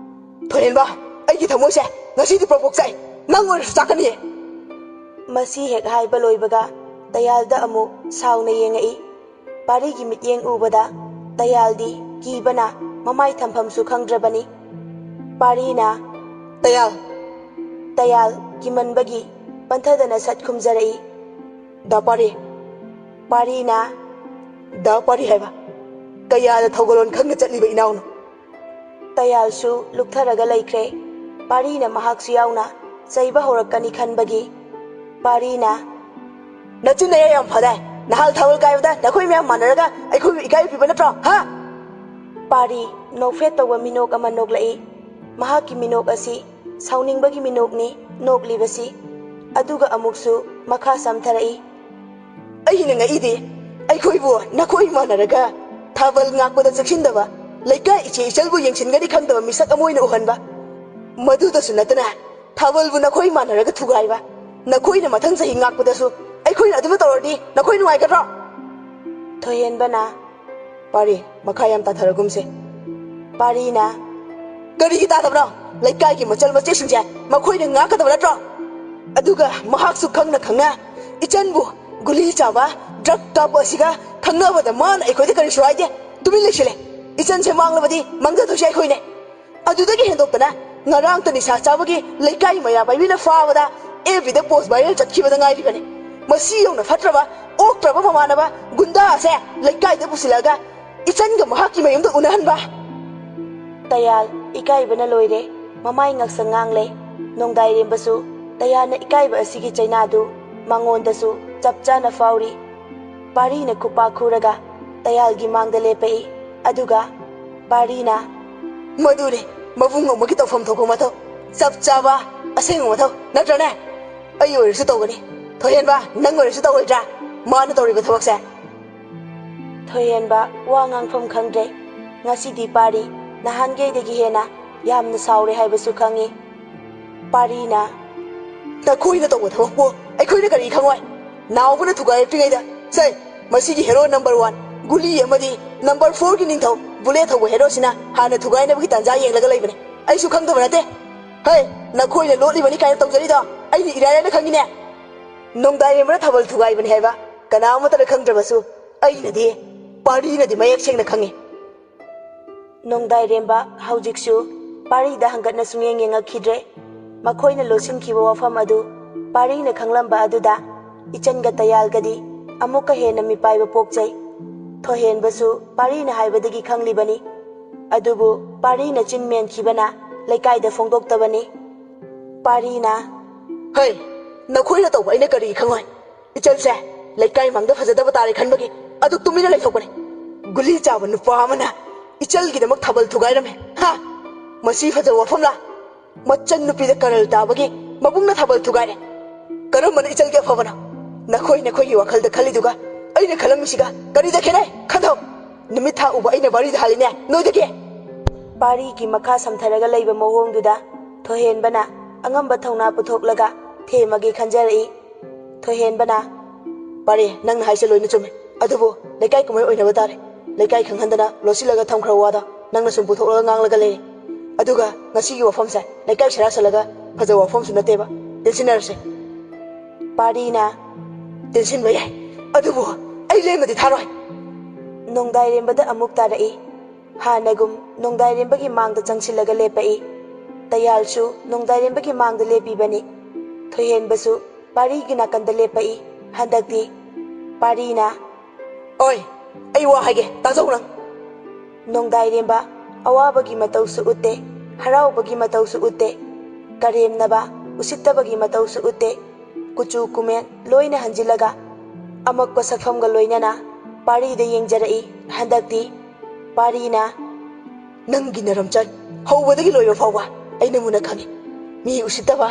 "ꯊꯣꯏꯍꯦꯟꯕ, ꯑꯩꯒꯤ ꯊꯃꯣꯏꯁꯦ ꯉꯁꯤꯗꯤ ꯄ꯭ꯔꯣꯛ ꯄ꯭ꯔꯣꯛ ꯆꯥꯛꯏ꯫ ꯅꯪ ꯑꯣꯏꯔꯁꯨ ꯆꯥꯛꯀꯅꯤꯌꯦ!" ꯃꯁꯤ ꯍꯦꯛ ꯍꯥꯏꯕ ꯂꯣꯏꯕꯒ ꯇꯌꯥꯜꯗ ꯑꯃꯨꯛ ꯁꯥꯎꯅ ꯌꯦꯡꯉꯛꯏ꯫ ꯄꯥꯔꯤꯒꯤ ꯃꯤꯠꯌꯦꯡ ꯎꯕꯗ ꯇꯌꯥꯜꯗꯤ ꯀꯤꯕꯅ ꯃꯃꯥꯏ ꯊꯝꯐꯝꯁꯨ ꯈꯪꯗ꯭ꯔꯕꯅꯤ꯫ ꯄꯥꯔꯤꯅ, "ꯇꯌꯥꯜ!" ꯇꯌꯥꯜ ꯀꯤꯃꯟꯕꯒꯤ ꯄꯟꯊꯗꯅ ꯁꯠ ꯈꯨꯝꯖꯔꯛꯏ, "ꯗꯥ ꯄꯥꯔꯤ!" ꯄꯥꯔꯤꯅ, "ꯗꯥ ꯄꯥꯔꯤ ꯍꯥꯏꯕ ꯀꯌꯥꯗ ꯊꯧꯒꯜꯂꯣꯟ ꯈꯪꯅ ꯆꯠꯂꯤꯕ ꯏꯅꯥꯎꯅꯣ?" ꯇꯌꯥꯜꯁꯨ ꯂꯨꯞꯊꯔꯒ ꯂꯩꯈ꯭ꯔꯦ꯫ ꯄꯥꯔꯤꯅ ꯃꯍꯥꯛꯁꯨ ꯌꯥꯎꯅ ꯆꯩꯕ ꯍꯧꯔꯛꯀꯅꯤ ꯈꯟꯕꯒꯤ꯫ ꯄꯥꯔꯤꯅ, "ꯅꯆꯤꯟ ꯅꯌꯥ ꯌꯥꯝ ꯐꯗꯥꯏ? ꯅꯍꯥꯜ ꯊꯥꯕꯜ ꯀꯥꯏꯕꯗ ꯅꯈꯣꯏ ꯃꯌꯥꯝ ꯃꯥꯟꯅꯔꯒ ꯑꯩꯈꯣꯏꯕꯨ ꯏꯀꯥꯏ ꯄꯤꯕ ꯅꯠꯇ꯭ꯔꯣ, ꯍꯥ?" ꯄꯥꯔꯤ ꯅꯣꯛꯐꯦꯠ ꯇꯧꯕ ꯃꯤꯅꯣꯛ ꯑꯃ ꯅꯣꯛꯂꯛꯏ꯫ ꯃꯍꯥꯛꯀꯤ ꯃꯤꯅꯣꯛ ꯑꯁꯤ ꯁꯥꯎꯅꯤꯡꯕꯒꯤ ꯃꯤꯅꯣꯛꯅꯤ ꯅꯣꯛꯂꯤꯕꯁꯤ꯫ ꯑꯗꯨꯒ ꯑꯃꯨꯛꯁꯨ ꯃꯈꯥ ꯆꯝꯊꯔꯛꯏ, "ꯑꯩꯅ ꯉꯛꯏꯗꯤ, ꯑꯩꯈꯣꯏꯕꯨ ꯅꯈꯣꯏ ꯃꯥꯟꯅꯔꯒ ꯊꯥꯕꯜ ꯉꯥꯛꯄꯗ ꯆꯦꯛꯁꯤꯟꯗꯕ, ꯂꯩꯀꯥꯏ ꯏꯆꯦ ꯏꯆꯜꯕꯨ ꯌꯦꯡꯁꯤꯟꯒꯅꯤ ꯈꯪꯗꯕ ꯃꯤꯁꯛ ꯑꯃ ꯑꯣꯏꯅ ꯎꯍꯟꯕ꯫ ꯃꯗꯨꯗꯁꯨ ꯅꯠꯇꯅ ꯊꯥꯕꯜꯕꯨ ꯅꯈꯣꯏ ꯃꯥꯟꯅꯔꯒ ꯊꯨꯒꯥꯏꯕ꯫ ꯅꯈꯣꯏꯅ ꯃꯊꯪ ꯆꯍꯤ ꯉꯥꯛꯄꯗꯁꯨ ꯑꯩꯈꯣꯏꯅ ꯑꯗꯨꯝꯅ ꯇꯧꯔꯗꯤ ꯅꯈꯣꯏ ꯅꯨꯡꯉꯥꯏꯒꯗ꯭ꯔꯣ?" ꯊꯣꯏꯍꯦꯟꯕꯅ, "ꯄꯥꯔꯤ, ꯃꯈꯥ ꯌꯥꯝ ꯇꯥꯊꯔꯒꯨꯝꯁꯦ꯫" ꯄꯥꯔꯤꯅ, "ꯀꯔꯤꯒꯤ ꯇꯥꯗꯕꯅꯣ? ꯂꯩꯀꯥꯏꯒꯤ ꯃꯆꯜ ꯃꯆꯦꯁꯤꯡꯁꯦ ꯃꯈꯣꯏꯅ ꯉꯥꯛꯀꯗꯕ ꯅꯠꯇ꯭ꯔꯣ? ꯑꯗꯨꯒ ꯃꯍꯥꯛꯁꯨ ꯈꯪꯅ ꯈꯪꯅ ꯏꯆꯟꯕꯨ ꯒꯨꯂꯤ ꯆꯥꯕ, ꯗ꯭ꯔꯒ ꯀꯥꯞꯄ ꯑꯁꯤꯒ ꯈꯪꯅꯕꯗ ꯃꯥꯅ ꯑꯩꯈꯣꯏꯗ ꯀꯔꯤꯁꯨ ꯍꯥꯏꯗꯦ꯫ ꯇꯨꯃꯤꯟ ꯂꯩꯁꯤꯜꯂꯦ꯫ ꯏꯆꯟꯁꯦ ꯃꯥꯡꯂꯕꯗꯤ ꯃꯥꯡꯖꯗꯣꯏꯁꯦ ꯑꯩꯈꯣꯏꯅꯦ꯫ ꯑꯗꯨꯗꯒꯤ ꯍꯦꯟꯗꯣꯛꯇꯅ ꯉꯔꯥꯡꯇ ꯅꯤꯁꯥ ꯆꯥꯕꯒꯤ ꯂꯩꯀꯥꯏ ꯃꯩꯔꯥ ꯄꯥꯏꯕꯤꯅ ꯐꯥꯕꯗ ꯑꯦꯐ ꯕꯤꯗ ꯄꯣꯁ ꯚꯥꯏꯔꯦꯜ ꯆꯠꯈꯤꯕꯗ ꯉꯥꯏꯔꯤꯕꯅꯤ꯫ ꯃꯁꯤ ꯌꯧꯅ ꯐꯠꯇ꯭ꯔꯕ, ꯑꯣꯛꯇ꯭ꯔꯕ ꯃꯃꯥꯟꯅꯕ ꯒꯨꯟꯗꯥ ꯑꯁꯦ ꯂꯩꯀꯥꯏꯗ ꯄꯨꯁꯤꯜꯂꯛꯑꯒ ꯏꯆꯟꯒ ꯃꯍꯥꯛꯀꯤ ꯃꯌꯨꯝꯗ ꯎꯅꯍꯟꯕ꯫" ꯇꯌꯥꯜ ꯏꯀꯥꯏꯕꯅ ꯂꯣꯏꯔꯦ꯫ ꯃꯃꯥꯏ ꯉꯛꯁꯪ ꯉꯥꯡꯂꯦ꯫ ꯅꯣꯡꯗꯥꯏꯔꯦꯝꯕꯁꯨ ꯇꯌꯥꯜꯅ ꯏꯀꯥꯏꯕ ꯑꯁꯤꯒꯤ ꯆꯩꯅꯥꯗꯨ ꯃꯉꯣꯟꯗꯁꯨ ꯆꯞ ꯆꯥꯅ ꯐꯥꯎꯔꯤ꯫ ꯄꯥꯔꯤꯅ ꯈꯨꯄꯥꯛ ꯈꯨꯔꯒ ꯇꯌꯥꯜꯒꯤ ꯃꯥꯡꯗ ꯂꯦꯞꯄꯛꯏ꯫ ꯑꯗꯨꯒ ꯄꯥꯔꯤꯅ, "ꯃꯗꯨꯅꯤ ꯃꯕꯨꯡ ꯑꯃꯒꯤ ꯇꯧꯐꯝ ꯊꯣꯛꯄ ꯃꯊꯧ꯫ ꯆꯞ ꯆꯥꯕ ꯑꯁꯦꯡꯕ ꯃꯊꯧ ꯅꯠꯇ꯭ꯔꯅꯦ? ꯑꯩ ꯑꯣꯏꯔꯁꯨ ꯇꯧꯒꯅꯤ꯫ ꯊꯣꯏꯍꯦꯟꯕ, ꯅꯪ ꯑꯣꯏꯔꯁꯨ ꯇꯧꯔꯣꯏꯗ꯭ꯔꯥ ꯃꯥꯅ ꯇꯧꯔꯤꯕ ꯊꯕꯛꯁꯦ?" ꯊꯣꯏꯍꯦꯟꯕ ꯋꯥ ꯉꯥꯡꯐꯝ ꯈꯪꯗ꯭ꯔꯦ꯫ ꯉꯁꯤꯗꯤ ꯄꯥꯔꯤ ꯅꯍꯥꯟꯈꯩꯗꯒꯤ ꯍꯦꯟꯅ ꯌꯥꯝꯅ ꯁꯥꯎꯔꯦ ꯍꯥꯏꯕꯁꯨ ꯈꯪꯉꯤ꯫ ꯄꯥꯔꯤꯅ, "ꯅꯈꯣꯏꯅ ꯇꯧꯕ ꯊꯕꯛꯄꯨ ꯑꯩꯈꯣꯏꯅ ꯀꯔꯤ ꯈꯪꯉꯣꯏ? ꯅꯥꯎꯕꯅ ꯊꯨꯒꯥꯏꯔꯛꯇ꯭ꯔꯤꯉꯩꯗ, ꯁꯦ, ꯃꯁꯤꯒꯤ ꯍꯦꯔꯣ ꯅꯝꯕꯔ ꯋꯥꯟ ꯒꯨꯂꯤ ꯑꯃꯗꯤ ꯅꯝꯕꯔ ꯐꯣꯔꯒꯤ ꯅꯤꯡꯊꯧ ꯕꯨꯂꯦꯠ ꯊꯧꯕ ꯍꯦꯔꯣꯁꯤꯅ ꯍꯥꯟꯅ ꯊꯨꯒꯥꯏꯅꯕꯒꯤ ꯇꯥꯟꯖꯥ ꯌꯦꯡꯂꯒ ꯂꯩꯕꯅꯦ꯫ ꯑꯩꯁꯨ ꯈꯪꯗꯕ ꯅꯠꯇꯦ꯫ ꯍꯩ, ꯅꯈꯣꯏꯅ ꯂꯣꯠꯂꯤꯕꯅꯤ ꯀꯥꯏꯅ ꯇꯧꯖꯔꯤꯗꯣ ꯑꯩꯅ ꯏꯔꯥꯏ ꯂꯥꯏꯅ ꯈꯪꯉꯤꯅꯦ꯫ ꯅꯣꯡꯗꯥꯏꯔꯦꯝꯕꯅ ꯊꯥꯕꯜ ꯊꯨꯒꯥꯏꯕꯅꯤ ꯍꯥꯏꯕ ꯀꯅꯥ ꯑꯃꯠꯇꯅ ꯈꯪꯗ꯭ꯔꯕꯁꯨ, ꯑꯩꯅꯗꯤ, ꯄꯥꯔꯤꯅꯗꯤ ꯃꯌꯦꯛ ꯁꯦꯡꯅ ꯈꯪꯉꯤ꯫ ꯅꯣꯡꯗꯥꯏꯔꯦꯝꯕ ꯍꯧꯖꯤꯛꯁꯨ ꯄꯥꯔꯤꯗ ꯍꯪꯒꯠꯅ ꯁꯨꯡꯌꯦꯡ ꯌꯦꯡꯉꯛꯈꯤꯗ꯭ꯔꯦ꯫ ꯃꯈꯣꯏꯅ ꯂꯣꯠꯁꯤꯟꯈꯤꯕ ꯋꯥꯐꯝ ꯑꯗꯨ ꯄꯥꯔꯤꯅ ꯈꯪꯂꯝꯕ ꯑꯗꯨꯗ ꯏꯆꯟꯒ ꯇꯌꯥꯜꯒꯗꯤ ꯑꯃꯨꯛꯀ ꯍꯦꯟꯅ ꯃꯤꯄꯥꯏꯕ ꯄꯣꯛꯆꯩ꯫ ꯊꯣꯏꯍꯦꯟꯕꯁꯨ ꯄꯥꯔꯤꯅ ꯍꯥꯏꯕꯗꯒꯤ ꯈꯪꯂꯤꯕꯅꯤ꯫ ꯑꯗꯨꯕꯨ ꯄꯥꯔꯤꯅ ꯆꯤꯟ ꯃꯦꯟꯈꯤꯕꯅ ꯂꯩꯀꯥꯏꯗ ꯐꯣꯡꯗꯣꯛꯇꯕꯅꯤ꯫ ꯄꯥꯔꯤꯅ, "ꯍꯩ, ꯅꯈꯣꯏꯅ ꯇꯧꯕ ꯑꯩꯅ ꯀꯔꯤ ꯈꯪꯉꯣꯏ? ꯏꯆꯜꯁꯦ ꯂꯩꯀꯥꯏ ꯃꯥꯡꯗ ꯐꯖꯗꯕ ꯇꯥꯔꯦ ꯈꯟꯕꯒꯤ ꯑꯗꯨ ꯇꯨꯃꯤꯟꯅ ꯂꯩꯊꯣꯛꯄꯅꯤ꯫ ꯒꯨꯂꯤ ꯆꯥꯕ ꯅꯨꯄꯥ ꯑꯃꯅ ꯏꯆꯜꯒꯤꯗꯃꯛ ꯊꯥꯕꯜ ꯊꯨꯒꯥꯏꯔꯝꯃꯦ꯫ ꯍꯥ? ꯃꯁꯤ ꯐꯖꯕ ꯋꯥꯐꯝꯂꯥ? ꯃꯆꯟ ꯅꯨꯄꯤꯗ ꯀꯔꯜ ꯇꯥꯕꯒꯤ ꯃꯕꯨꯡꯅ ꯊꯥꯕꯜ ꯊꯨꯒꯥꯏꯔꯦ꯫ ꯀꯔꯝꯕꯅ ꯏꯆꯜꯒꯤ ꯑꯐꯕꯅꯣ? ꯅꯈꯣꯏ ꯅꯈꯣꯏꯒꯤ ꯋꯥꯈꯜꯗ ꯈꯜꯂꯤꯗꯨꯒ ꯑꯩꯅ ꯈꯜꯂꯝꯃꯤꯁꯤꯒ ꯀꯔꯤꯗ ꯈꯦꯠꯅꯩ? ꯈꯟꯊꯧ꯫ ꯅꯨꯃꯤꯠ ꯊꯥ ꯎꯕ ꯑꯩꯅ ꯋꯥꯔꯤꯗ ꯍꯥꯜꯂꯤꯅꯦ ꯅꯣꯏꯗꯒꯤ?" ꯄꯥꯔꯤꯒꯤ ꯃꯈꯥ ꯁꯝꯊꯔꯒ ꯂꯩꯕ ꯃꯑꯣꯡꯗꯨꯗ ꯊꯣꯏꯍꯦꯟꯕꯅ ꯑꯉꯝꯕ ꯊꯧꯅꯥ ꯄꯨꯊꯣꯛꯂꯒ ꯊꯦꯝꯃꯒꯦ ꯈꯟꯖꯔꯛꯏ꯫ ꯊꯣꯏꯍꯦꯟꯕꯅ, "ꯄꯥꯔꯤ, ꯅꯪꯅ ꯍꯥꯏꯁꯦ ꯂꯣꯏꯅ ꯆꯨꯝꯃꯤ꯫ ꯑꯗꯨꯕꯨ ꯂꯩꯀꯥꯏ ꯀꯨꯝꯍꯩ ꯑꯣꯏꯅꯕ ꯇꯥꯔꯦ꯫ ꯂꯩꯀꯥꯏ ꯈꯪꯍꯟꯗꯅ ꯂꯣꯠꯁꯤꯜꯂꯒ ꯊꯝꯈ꯭ꯔꯕ ꯋꯥꯗꯣ ꯅꯪꯅ ꯁꯨꯝ ꯄꯨꯊꯣꯛꯂꯒ ꯉꯥꯡꯂꯒ ꯂꯩꯔꯦ꯫ ꯑꯗꯨꯒ ꯉꯁꯤꯒꯤ ꯋꯥꯐꯝꯁꯦ ꯂꯩꯀꯥꯏ ꯁꯦꯔꯥ ꯁꯜꯂꯒ ꯐꯖꯕ ꯋꯥꯐꯝꯁꯨ ꯅꯠꯇꯦꯕ꯫ ꯇꯦꯟꯁꯤꯟꯅꯔꯁꯦ꯫" ꯄꯥꯔꯤꯅ, "ꯇꯦꯟꯁꯤꯟꯕ ꯌꯥꯏ, ꯑꯗꯨꯕꯨ ꯑꯩ ꯂꯦꯝꯅꯗꯤ ꯊꯥꯔꯣꯏ꯫" ꯅꯣꯡꯗꯥꯏꯔꯦꯝꯕꯗ ꯑꯃꯨꯛ ꯇꯥꯔꯛꯏ꯫ ꯍꯥꯟꯅꯒꯨꯝ ꯅꯣꯡꯗꯥꯏꯔꯦꯝꯕꯒꯤ ꯃꯥꯡꯗ ꯆꯪꯁꯤꯜꯂꯒ ꯂꯦꯞꯄꯛꯏ꯫ ꯇꯌꯥꯜꯁꯨ ꯅꯣꯡꯗꯥꯏꯔꯦꯝꯕꯒꯤ ꯃꯥꯡꯗ ꯂꯦꯞꯄꯤꯕꯅꯤ꯫ ꯊꯣꯏꯍꯦꯟꯕꯁꯨ ꯄꯥꯔꯤꯒꯤ ꯅꯥꯀꯟꯗ ꯂꯦꯞꯄꯛꯏ꯫ ꯍꯟꯗꯛꯇꯤ ꯄꯥꯔꯤꯅ, "ꯑꯣꯏ, ꯑꯩ ꯋꯥ ꯍꯥꯏꯒꯦ, ꯇꯥꯖꯧ ꯅꯪ꯫" ꯅꯣꯡꯗꯥꯏꯔꯦꯝꯕ ꯑꯋꯥꯕꯒꯤ ꯃꯇꯧꯁꯨ ꯎꯠꯇꯦ, ꯍꯔꯥꯎꯕꯒꯤ ꯃꯇꯧꯁꯨ ꯎꯠꯇꯦ, ꯀꯔꯦꯝꯅꯕ, ꯎꯁꯤꯠꯇꯕꯒꯤ ꯃꯇꯧꯁꯨ ꯎꯠꯇꯦ꯫ ꯀꯨꯆꯨ ꯀꯨꯃꯦꯟ ꯂꯣꯏꯅ ꯍꯟꯖꯤꯜꯂꯒ ꯑꯃꯛꯄ ꯁꯛꯐꯝꯒ ꯂꯣꯏꯅꯅ ꯄꯥꯔꯤꯗ ꯌꯦꯡꯖꯔꯛꯏ꯫ ꯍꯟꯗꯛꯇꯤ ꯄꯥꯔꯤꯅ, "ꯅꯪꯒꯤ ꯅꯔꯝꯆꯠ ꯍꯧꯕꯗꯒꯤ ꯂꯣꯏꯕ ꯐꯥꯎꯕ ꯑꯩꯅ ꯃꯨꯟꯅ ꯈꯪꯏ꯫ ꯃꯤ ꯎꯁꯤꯠꯇꯕ,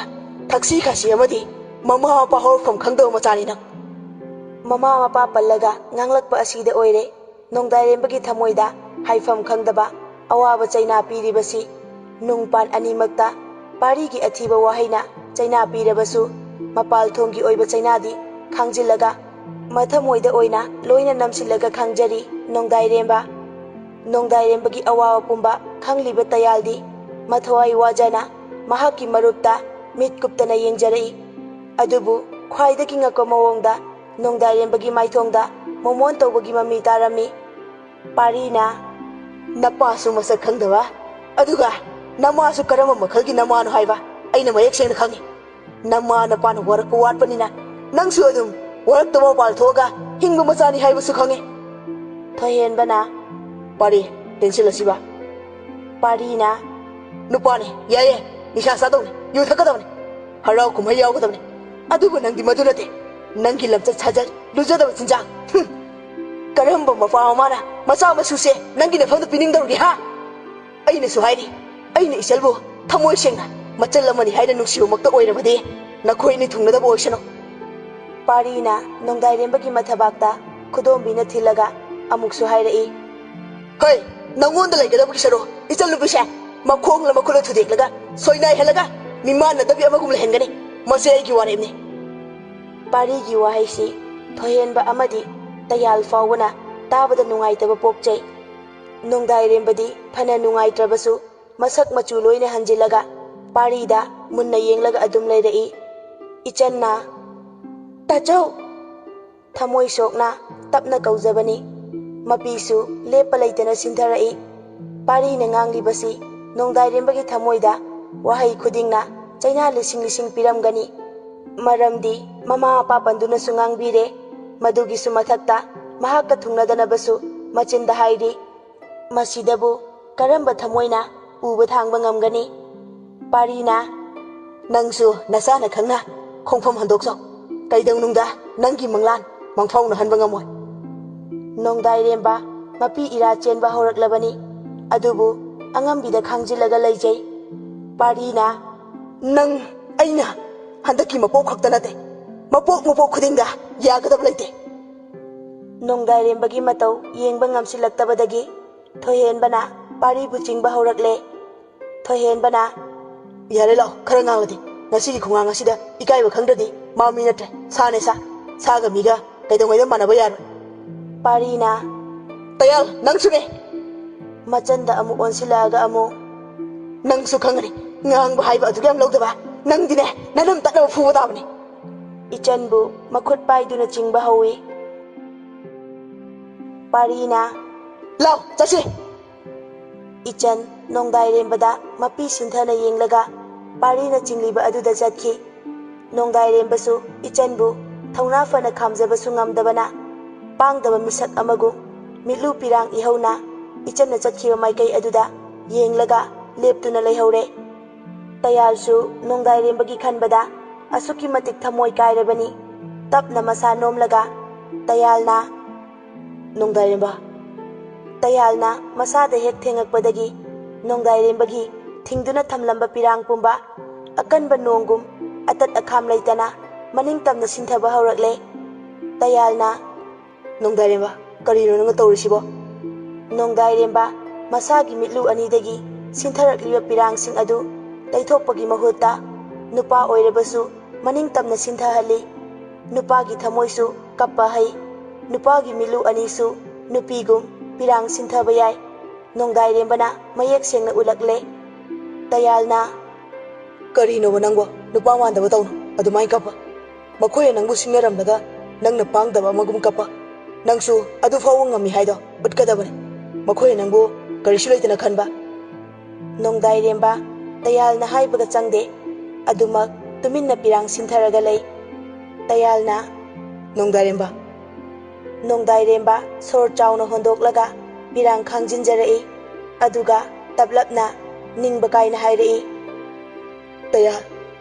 ꯊꯛꯁꯤ ꯈꯥꯁꯤ ꯑꯃꯗꯤ ꯃꯃꯥ ꯃꯄꯥ ꯍꯧꯔꯛꯐꯝ ꯈꯪꯗꯕ ꯃꯆꯥꯅꯤ ꯅꯪ꯫" ꯃꯃꯥ ꯃꯄꯥ ꯄꯜꯂꯒ ꯉꯥꯡꯂꯛꯄ ꯑꯁꯤꯗ ꯑꯣꯏꯔꯦ ꯅꯣꯡꯗꯥꯏꯔꯦꯝꯕꯒꯤ ꯊꯃꯣꯏꯗ ꯍꯥꯏꯐꯝ ꯈꯪꯗꯕ ꯑꯋꯥꯕ ꯆꯩꯅꯥ ꯄꯤꯔꯤꯕꯁꯤ꯫ ꯅꯨꯡꯄꯥꯟ ꯑꯅꯤꯃꯛꯇ ꯄꯥꯔꯤꯒꯤ ꯑꯊꯤꯕ ꯋꯥꯍꯩꯅ ꯆꯩꯅꯥ ꯄꯤꯔꯕꯁꯨ, ꯃꯄꯥꯜ ꯊꯣꯡꯒꯤ ꯑꯣꯏꯕ ꯆꯩꯅꯥꯗꯤ ꯈꯥꯡꯖꯤꯜꯂꯒ ꯃꯊꯃꯣꯏꯗ ꯑꯣꯏꯅ ꯂꯣꯏꯅ ꯅꯝꯁꯤꯜꯂꯒ ꯈꯥꯡꯖꯔꯤ ꯅꯣꯡꯗꯥꯏꯔꯦꯝꯕ꯫ ꯅꯣꯡꯗꯥꯏꯔꯦꯝꯕꯒꯤ ꯑꯋꯥꯕ ꯄꯨꯝꯕ ꯈꯪꯂꯤꯕ ꯇꯌꯥꯜꯗꯤ ꯃꯊ꯭ꯋꯥꯏ ꯋꯥꯖꯅ ꯃꯍꯥꯛꯀꯤ ꯃꯔꯨꯞꯇ ꯃꯤꯠ ꯀꯨꯞꯇꯅ ꯌꯦꯡꯖꯔꯛꯏ꯫ ꯑꯗꯨꯕꯨ ꯈ꯭ꯋꯥꯏꯗꯒꯤ ꯉꯛꯄ ꯃꯑꯣꯡꯗ ꯅꯣꯡꯗꯥꯏꯔꯦꯝꯕꯒꯤ ꯃꯥꯏꯊꯣꯡꯗ ꯃꯣꯃꯣꯟ ꯇꯧꯕꯒꯤ ꯃꯃꯤ ꯇꯥꯔꯝꯃꯤ꯫ ꯄꯥꯔꯤꯅ, "ꯅꯄꯥꯁꯨ ꯃꯁꯛ ꯈꯪꯗꯕ, ꯑꯗꯨꯒ ꯅꯃꯥꯁꯨ ꯀꯔꯝꯕ ꯃꯈꯜꯒꯤ ꯅꯃꯥꯅꯣ ꯍꯥꯏꯕ ꯑꯩꯅ ꯃꯌꯦꯛ ꯁꯦꯡꯅ ꯈꯪꯉꯤ꯫ ꯅꯃꯥ ꯅꯄꯥꯅ ꯋꯥꯔꯛꯄ ꯋꯥꯠꯄꯅꯤꯅ ꯅꯪꯁꯨ ꯑꯗꯨꯝ ꯋꯥꯔꯛꯇꯕ ꯃꯄꯥꯜ ꯊꯣꯛꯑꯒ ꯍꯤꯡꯕ ꯃꯆꯥꯅꯤ ꯍꯥꯏꯕꯁꯨ ꯈꯪꯉꯤ꯫" ꯊꯣꯏꯍꯦꯟꯕꯅ, "ꯄꯥꯔꯤ, ꯇꯦꯟꯁꯤꯜ ꯑꯁꯤꯕ꯫" ꯄꯥꯔꯤꯅ, "ꯅꯨꯄꯥꯅꯤ, ꯌꯥꯏꯌꯦ, ꯅꯤꯁꯥ ꯆꯥꯗꯧꯅꯤ, ꯌꯨ ꯊꯛꯀꯗꯕꯅꯤ, ꯍꯔꯥꯎ ꯀꯨꯝꯍꯩ ꯌꯥꯎꯒꯗꯕꯅꯤ, ꯑꯗꯨꯕꯨ ꯅꯪꯗꯤ ꯃꯗꯨ ꯅꯠꯇꯦ꯫ ꯅꯪꯒꯤ ꯂꯝꯆꯠ ꯁꯥꯖꯠ, ꯂꯨꯖꯗꯕ ꯆꯤꯟꯖꯥꯛ, ꯍꯨꯝ! ꯀꯔꯝꯕ ꯃꯄꯥ ꯃꯃꯥꯅ ꯃꯆꯥ ꯃꯁꯨꯁꯦ ꯅꯪꯒꯤ ꯅꯐꯝꯗ ꯄꯤꯅꯤꯡꯗꯧꯔꯤꯒꯦ, ꯍꯥ? ꯑꯩꯅꯁꯨ ꯍꯥꯏꯔꯤ, ꯑꯩꯅ ꯏꯆꯜꯕꯨ ꯊꯃꯣꯏ ꯁꯦꯡꯅ ꯃꯆꯜ ꯑꯃꯅꯤ ꯍꯥꯏꯅ ꯅꯨꯡꯁꯤꯕꯃꯛꯇ ꯑꯣꯏꯔꯕꯗꯤ ꯅꯈꯣꯏ ꯑꯅꯤ ꯊꯨꯡꯅꯗꯕ ꯑꯣꯏꯁꯅꯨ꯫" ꯄꯥꯔꯤꯅ ꯅꯣꯡꯗꯥꯏꯔꯦꯝꯕꯒꯤ ꯃꯊꯕꯥꯛꯇ ꯈꯨꯗꯣꯝꯕꯤꯅ ꯊꯤꯜꯂꯒ ꯑꯃꯨꯛꯁꯨ ꯍꯥꯏꯔꯛꯏ, "ꯍꯩ, ꯅꯪꯉꯣꯟꯗ ꯂꯩꯒꯗꯕꯒꯤ ꯁꯔꯨꯛ ꯏꯆꯜ ꯅꯨꯄꯤꯁꯦ ꯃꯈꯣꯡꯂ ꯃꯈꯨꯠꯂ ꯊꯨꯗꯦꯛꯂꯒ ꯁꯣꯏꯅꯥꯏꯍꯜꯂꯒ ꯃꯤꯃꯥꯟꯅꯗꯕꯤ ꯑꯃꯒꯨꯝ ꯂꯩꯍꯟꯒꯅꯤ꯫ ꯃꯁꯤ ꯑꯩꯒꯤ ꯋꯥꯔꯦꯞꯅꯤ꯫" ꯄꯥꯔꯤꯒꯤ ꯋꯥꯍꯩꯁꯤ ꯊꯣꯏꯍꯦꯟꯕ ꯑꯃꯗꯤ ꯇꯌꯥꯜ ꯐꯥꯎꯕꯅ ꯇꯥꯕꯗ ꯅꯨꯡꯉꯥꯏꯇꯕ ꯄꯣꯛꯆꯩ꯫ ꯅꯣꯡꯗꯥꯏꯔꯦꯝꯕꯗꯤ ꯐꯅ ꯅꯨꯡꯉꯥꯏꯇ꯭ꯔꯕꯁꯨ ꯃꯁꯛ ꯃꯆꯨ ꯂꯣꯏꯅ ꯍꯟꯖꯤꯜꯂꯒ ꯄꯥꯔꯤꯗ ꯃꯨꯟꯅ ꯌꯦꯡꯂꯒ ꯑꯗꯨꯝ ꯂꯩꯔꯛꯏ꯫ ꯏꯆꯟꯅ, "ꯇꯥꯆꯧ!" ꯊꯃꯣꯏ ꯁꯣꯛꯅ ꯇꯞꯅ ꯀꯧꯖꯕꯅꯤ꯫ ꯃꯄꯤꯁꯨ ꯂꯦꯞꯄ ꯂꯩꯇꯅ ꯁꯤꯟꯊꯔꯛꯏ꯫ ꯄꯥꯔꯤꯅ ꯉꯥꯡꯂꯤꯕꯁꯤ ꯅꯣꯡꯗꯥꯏꯔꯦꯝꯕꯒꯤ ꯊꯃꯣꯏꯗ ꯋꯥꯍꯩ ꯈꯨꯗꯤꯡꯅ ꯆꯩꯅꯥ ꯂꯤꯁꯤꯡ ꯂꯤꯁꯤꯡ ꯄꯤꯔꯝꯒꯅꯤ꯫ ꯃꯔꯝꯗꯤ ꯃꯃꯥ ꯃꯄꯥ ꯄꯟꯗꯨꯅꯁꯨ ꯉꯥꯡꯕꯤꯔꯦ꯫ ꯃꯗꯨꯒꯤꯁꯨ ꯃꯊꯛꯇ ꯃꯍꯥꯛꯀ ꯊꯨꯡꯅꯗꯅꯕꯁꯨ ꯃꯆꯤꯟꯗ ꯍꯥꯏꯔꯤ꯫ ꯃꯁꯤꯗꯕꯨ ꯀꯔꯝꯕ ꯊꯃꯣꯏꯅ ꯎꯕ ꯊꯥꯡꯕ ꯉꯝꯒꯅꯤ? ꯄꯥꯔꯤꯅ, "ꯅꯪꯁꯨ ꯅꯁꯥꯅ ꯈꯪꯅ ꯈꯣꯡꯐꯝ ꯍꯟꯗꯣꯛꯆꯧ꯫ ꯀꯩꯗꯧꯅꯨꯡꯗ ꯅꯪꯒꯤ ꯃꯪꯂꯥꯟ ꯃꯪꯐꯥꯎꯅꯍꯟꯕ ꯉꯝꯃꯣꯏ꯫" ꯅꯣꯡꯗꯥꯏꯔꯦꯝꯕ ꯃꯄꯤ ꯏꯔꯥ ꯆꯦꯟꯕ ꯍꯧꯔꯛꯂꯕꯅꯤ꯫ ꯑꯗꯨꯕꯨ ꯑꯉꯝꯕꯤꯗ ꯈꯥꯡꯖꯤꯜꯂꯒ ꯂꯩꯖꯩ꯫ ꯄꯥꯔꯤꯅ, "ꯅꯪ ꯑꯩꯅ ꯍꯟꯗꯛꯀꯤ ꯃꯄꯣꯛ ꯈꯛꯇ ꯅꯠꯇꯦ, ꯃꯄꯣꯛ ꯃꯄꯣꯛ ꯈꯨꯗꯤꯡꯗ ꯌꯥꯒꯗꯕ ꯂꯩꯇꯦ꯫" ꯅꯣꯡꯗꯥꯏꯔꯦꯝꯕꯒꯤ ꯃꯇꯧ ꯌꯦꯡꯕ ꯉꯝꯁꯤꯜꯂꯛꯇꯕꯗꯒꯤ ꯊꯣꯏꯍꯦꯟꯕꯅ ꯄꯥꯔꯤꯕꯨ ꯆꯤꯡꯕ ꯍꯧꯔꯛꯂꯦ꯫ ꯊꯣꯏꯍꯦꯟꯕꯅ, "ꯌꯥꯔꯦ, ꯂꯥꯛꯑꯣ, ꯈꯔ ꯉꯥꯡꯂꯗꯤ꯫ ꯉꯁꯤꯒꯤ ꯈꯣꯡꯉꯥꯡ ꯑꯁꯤꯗ ꯏꯀꯥꯏꯕ ꯈꯪꯗ꯭ꯔꯗꯤ ꯃꯥ ꯃꯤ ꯅꯠꯇ꯭ꯔꯦ, ꯁꯥꯅꯦ ꯁꯥ꯫ ꯁꯥꯒ ꯃꯤꯒ ꯀꯩꯗꯧꯉꯩꯗ ꯃꯥꯟꯅꯕ ꯌꯥꯔꯣꯏ꯫" ꯄꯥꯔꯤꯅ, "ꯇꯌꯥꯜ, ꯅꯪꯁꯨꯅꯦ!" ꯃꯆꯟꯗ ꯑꯃꯨꯛ ꯑꯣꯟꯁꯤꯜꯂꯛꯑꯒ ꯑꯃꯨꯛ, "ꯅꯪꯁꯨ ꯈꯪꯒꯅꯤ, ꯉꯥꯡꯕ ꯍꯥꯏꯕ ꯑꯗꯨꯛ ꯌꯥꯝ ꯂꯧꯗꯕ꯫ ꯅꯪꯗꯤꯅꯦ, ꯅꯅꯝ ꯇꯠꯅꯕ ꯐꯨꯕ ꯇꯥꯕꯅꯤ꯫" ꯏꯆꯟꯕꯨ ꯃꯈꯨꯠ ꯄꯥꯏꯗꯨꯅ ꯆꯤꯡꯕ ꯍꯧꯏ꯫ ꯄꯥꯔꯤꯅ, "ꯂꯥꯎ, ꯆꯠꯁꯤ!" ꯏꯆꯟ ꯅꯣꯡꯗꯥꯏꯔꯦꯝꯕꯗ ꯃꯄꯤ ꯁꯤꯟꯊꯅ ꯌꯦꯡꯂꯒ ꯄꯥꯔꯤꯅ ꯆꯤꯡꯂꯤꯕ ꯑꯗꯨꯗ ꯆꯠꯈꯤ꯫ ꯅꯣꯡꯗꯥꯏꯔꯦꯝꯕꯁꯨ ꯏꯆꯟꯕꯨ ꯊꯧꯅꯥ ꯐꯅ ꯈꯥꯝꯖꯕꯁꯨ ꯉꯝꯗꯕꯅ, ꯄꯥꯡꯗꯕ ꯃꯤꯁꯛ ꯑꯃꯒꯨꯝ ꯃꯤꯠꯂꯨ ꯄꯤꯔꯥꯡ ꯏꯍꯧꯅ ꯏꯆꯟꯅ ꯆꯠꯈꯤꯕ ꯃꯥꯏꯀꯩ ꯑꯗꯨꯗ ꯌꯦꯡꯂꯒ ꯂꯦꯞꯇꯨꯅ ꯂꯩꯍꯧꯔꯦ꯫ ꯇꯌꯥꯜꯁꯨ ꯅꯣꯡꯗꯥꯏꯔꯦꯝꯕꯒꯤ ꯈꯟꯕꯗ ꯑꯁꯨꯛꯀꯤ ꯃꯇꯤꯛ ꯊꯃꯣꯏ ꯀꯥꯏꯔꯕꯅꯤ꯫ ꯇꯞꯅ ꯃꯁꯥ ꯅꯣꯝꯂꯒ ꯇꯌꯥꯜꯅ, "ꯅꯣꯡꯗꯥꯏꯔꯦꯝꯕ!" ꯇꯌꯥꯜꯅ ꯃꯁꯥꯗ ꯍꯦꯛ ꯊꯦꯡꯉꯛꯄꯗꯒꯤ ꯅꯣꯡꯗꯥꯏꯔꯦꯝꯕꯒꯤ ꯊꯤꯡꯗꯨꯅ ꯊꯝꯂꯝꯕ ꯄꯤꯔꯥꯡ ꯄꯨꯝꯕ ꯑꯀꯟꯕ ꯅꯣꯡꯒꯨꯝ ꯑꯇꯠ ꯑꯈꯥꯝ ꯂꯩꯇꯅ ꯃꯅꯤꯡ ꯇꯝꯅ ꯁꯤꯟꯊꯕ ꯍꯧꯔꯛꯂꯦ꯫ ꯇꯌꯥꯜꯅ, "ꯅꯣꯡꯗꯥꯏꯔꯦꯝꯕ, ꯀꯔꯤꯅꯣ ꯅꯪꯅ ꯇꯧꯔꯤꯁꯤꯕꯣ?" ꯅꯣꯡꯗꯥꯏꯔꯦꯝꯕ ꯃꯁꯥꯒꯤ ꯃꯤꯠꯂꯨ ꯑꯅꯤꯗꯒꯤ ꯁꯤꯟꯊꯔꯛꯂꯤꯕ ꯄꯤꯔꯥꯡꯁꯤꯡ ꯑꯗꯨ ꯂꯩꯊꯣꯛꯄꯒꯤ ꯃꯍꯨꯠꯇ ꯅꯨꯄꯥ ꯑꯣꯏꯔꯕꯁꯨ ꯃꯅꯤꯡ ꯇꯝꯅ ꯁꯤꯟꯊꯍꯜꯂꯤ꯫ ꯅꯨꯄꯥꯒꯤ ꯊꯃꯣꯏꯁꯨ ꯀꯞꯄ ꯍꯩ꯫ ꯅꯨꯄꯥꯒꯤ ꯃꯤꯠꯂꯨ ꯑꯅꯤꯁꯨ ꯅꯨꯄꯤꯒꯨꯝ ꯄꯤꯔꯥꯡ ꯁꯤꯟꯊꯕ ꯌꯥꯏ꯫ ꯅꯣꯡꯗꯥꯏꯔꯦꯝꯕꯅ ꯃꯌꯦꯛ ꯁꯦꯡꯅ ꯎꯠꯂꯛꯂꯦ꯫ ꯇꯌꯥꯜꯅ, "ꯀꯔꯤꯅꯣꯕ ꯅꯪꯕꯣ? ꯅꯨꯄꯥ ꯃꯥꯟꯗꯕ ꯇꯧꯅꯨ꯫ ꯑꯗꯨꯃꯥꯏꯅ ꯀꯞꯄ꯫ ꯃꯈꯣꯏꯅ ꯅꯪꯕꯨ ꯁꯤꯡꯅꯔꯝꯂꯒ ꯅꯪꯅ ꯄꯥꯡꯗꯕ ꯑꯃꯒꯨꯝ ꯀꯞꯄ꯫ ꯅꯪꯁꯨ ꯑꯗꯨ ꯐꯥꯎꯕ ꯉꯝꯃꯤ ꯍꯥꯏꯗꯣ ꯎꯠꯀꯗꯕꯅꯤ꯫ ꯃꯈꯣꯏꯅ ꯅꯪꯕꯨ ꯀꯔꯤꯁꯨ ꯂꯩꯇꯅ ꯈꯟꯕ꯫" ꯅꯣꯡꯗꯥꯏꯔꯦꯝꯕ ꯇꯌꯥꯜꯅ ꯍꯥꯏꯕꯒ ꯆꯪꯗꯦ꯫ ꯑꯗꯨꯃꯛ ꯇꯨꯃꯤꯟꯅ ꯄꯤꯔꯥꯡ ꯁꯤꯟꯊꯔꯒ ꯂꯩ꯫ ꯇꯌꯥꯜꯅ, "ꯅꯣꯡꯗꯥꯏꯔꯦꯝꯕ!" ꯅꯣꯡꯗꯥꯏꯔꯦꯝꯕ ꯁꯣꯔ ꯆꯥꯎꯅ ꯍꯣꯟꯗꯣꯛꯂꯒ ꯄꯤꯔꯥꯡ ꯈꯥꯡꯖꯤꯟꯖꯔꯛꯏ꯫ ꯑꯗꯨꯒ ꯇꯞꯂꯞꯅ ꯅꯤꯡꯕ ꯀꯥꯏꯅ ꯍꯥꯏꯔꯛꯏ, "ꯇꯌꯥꯜ,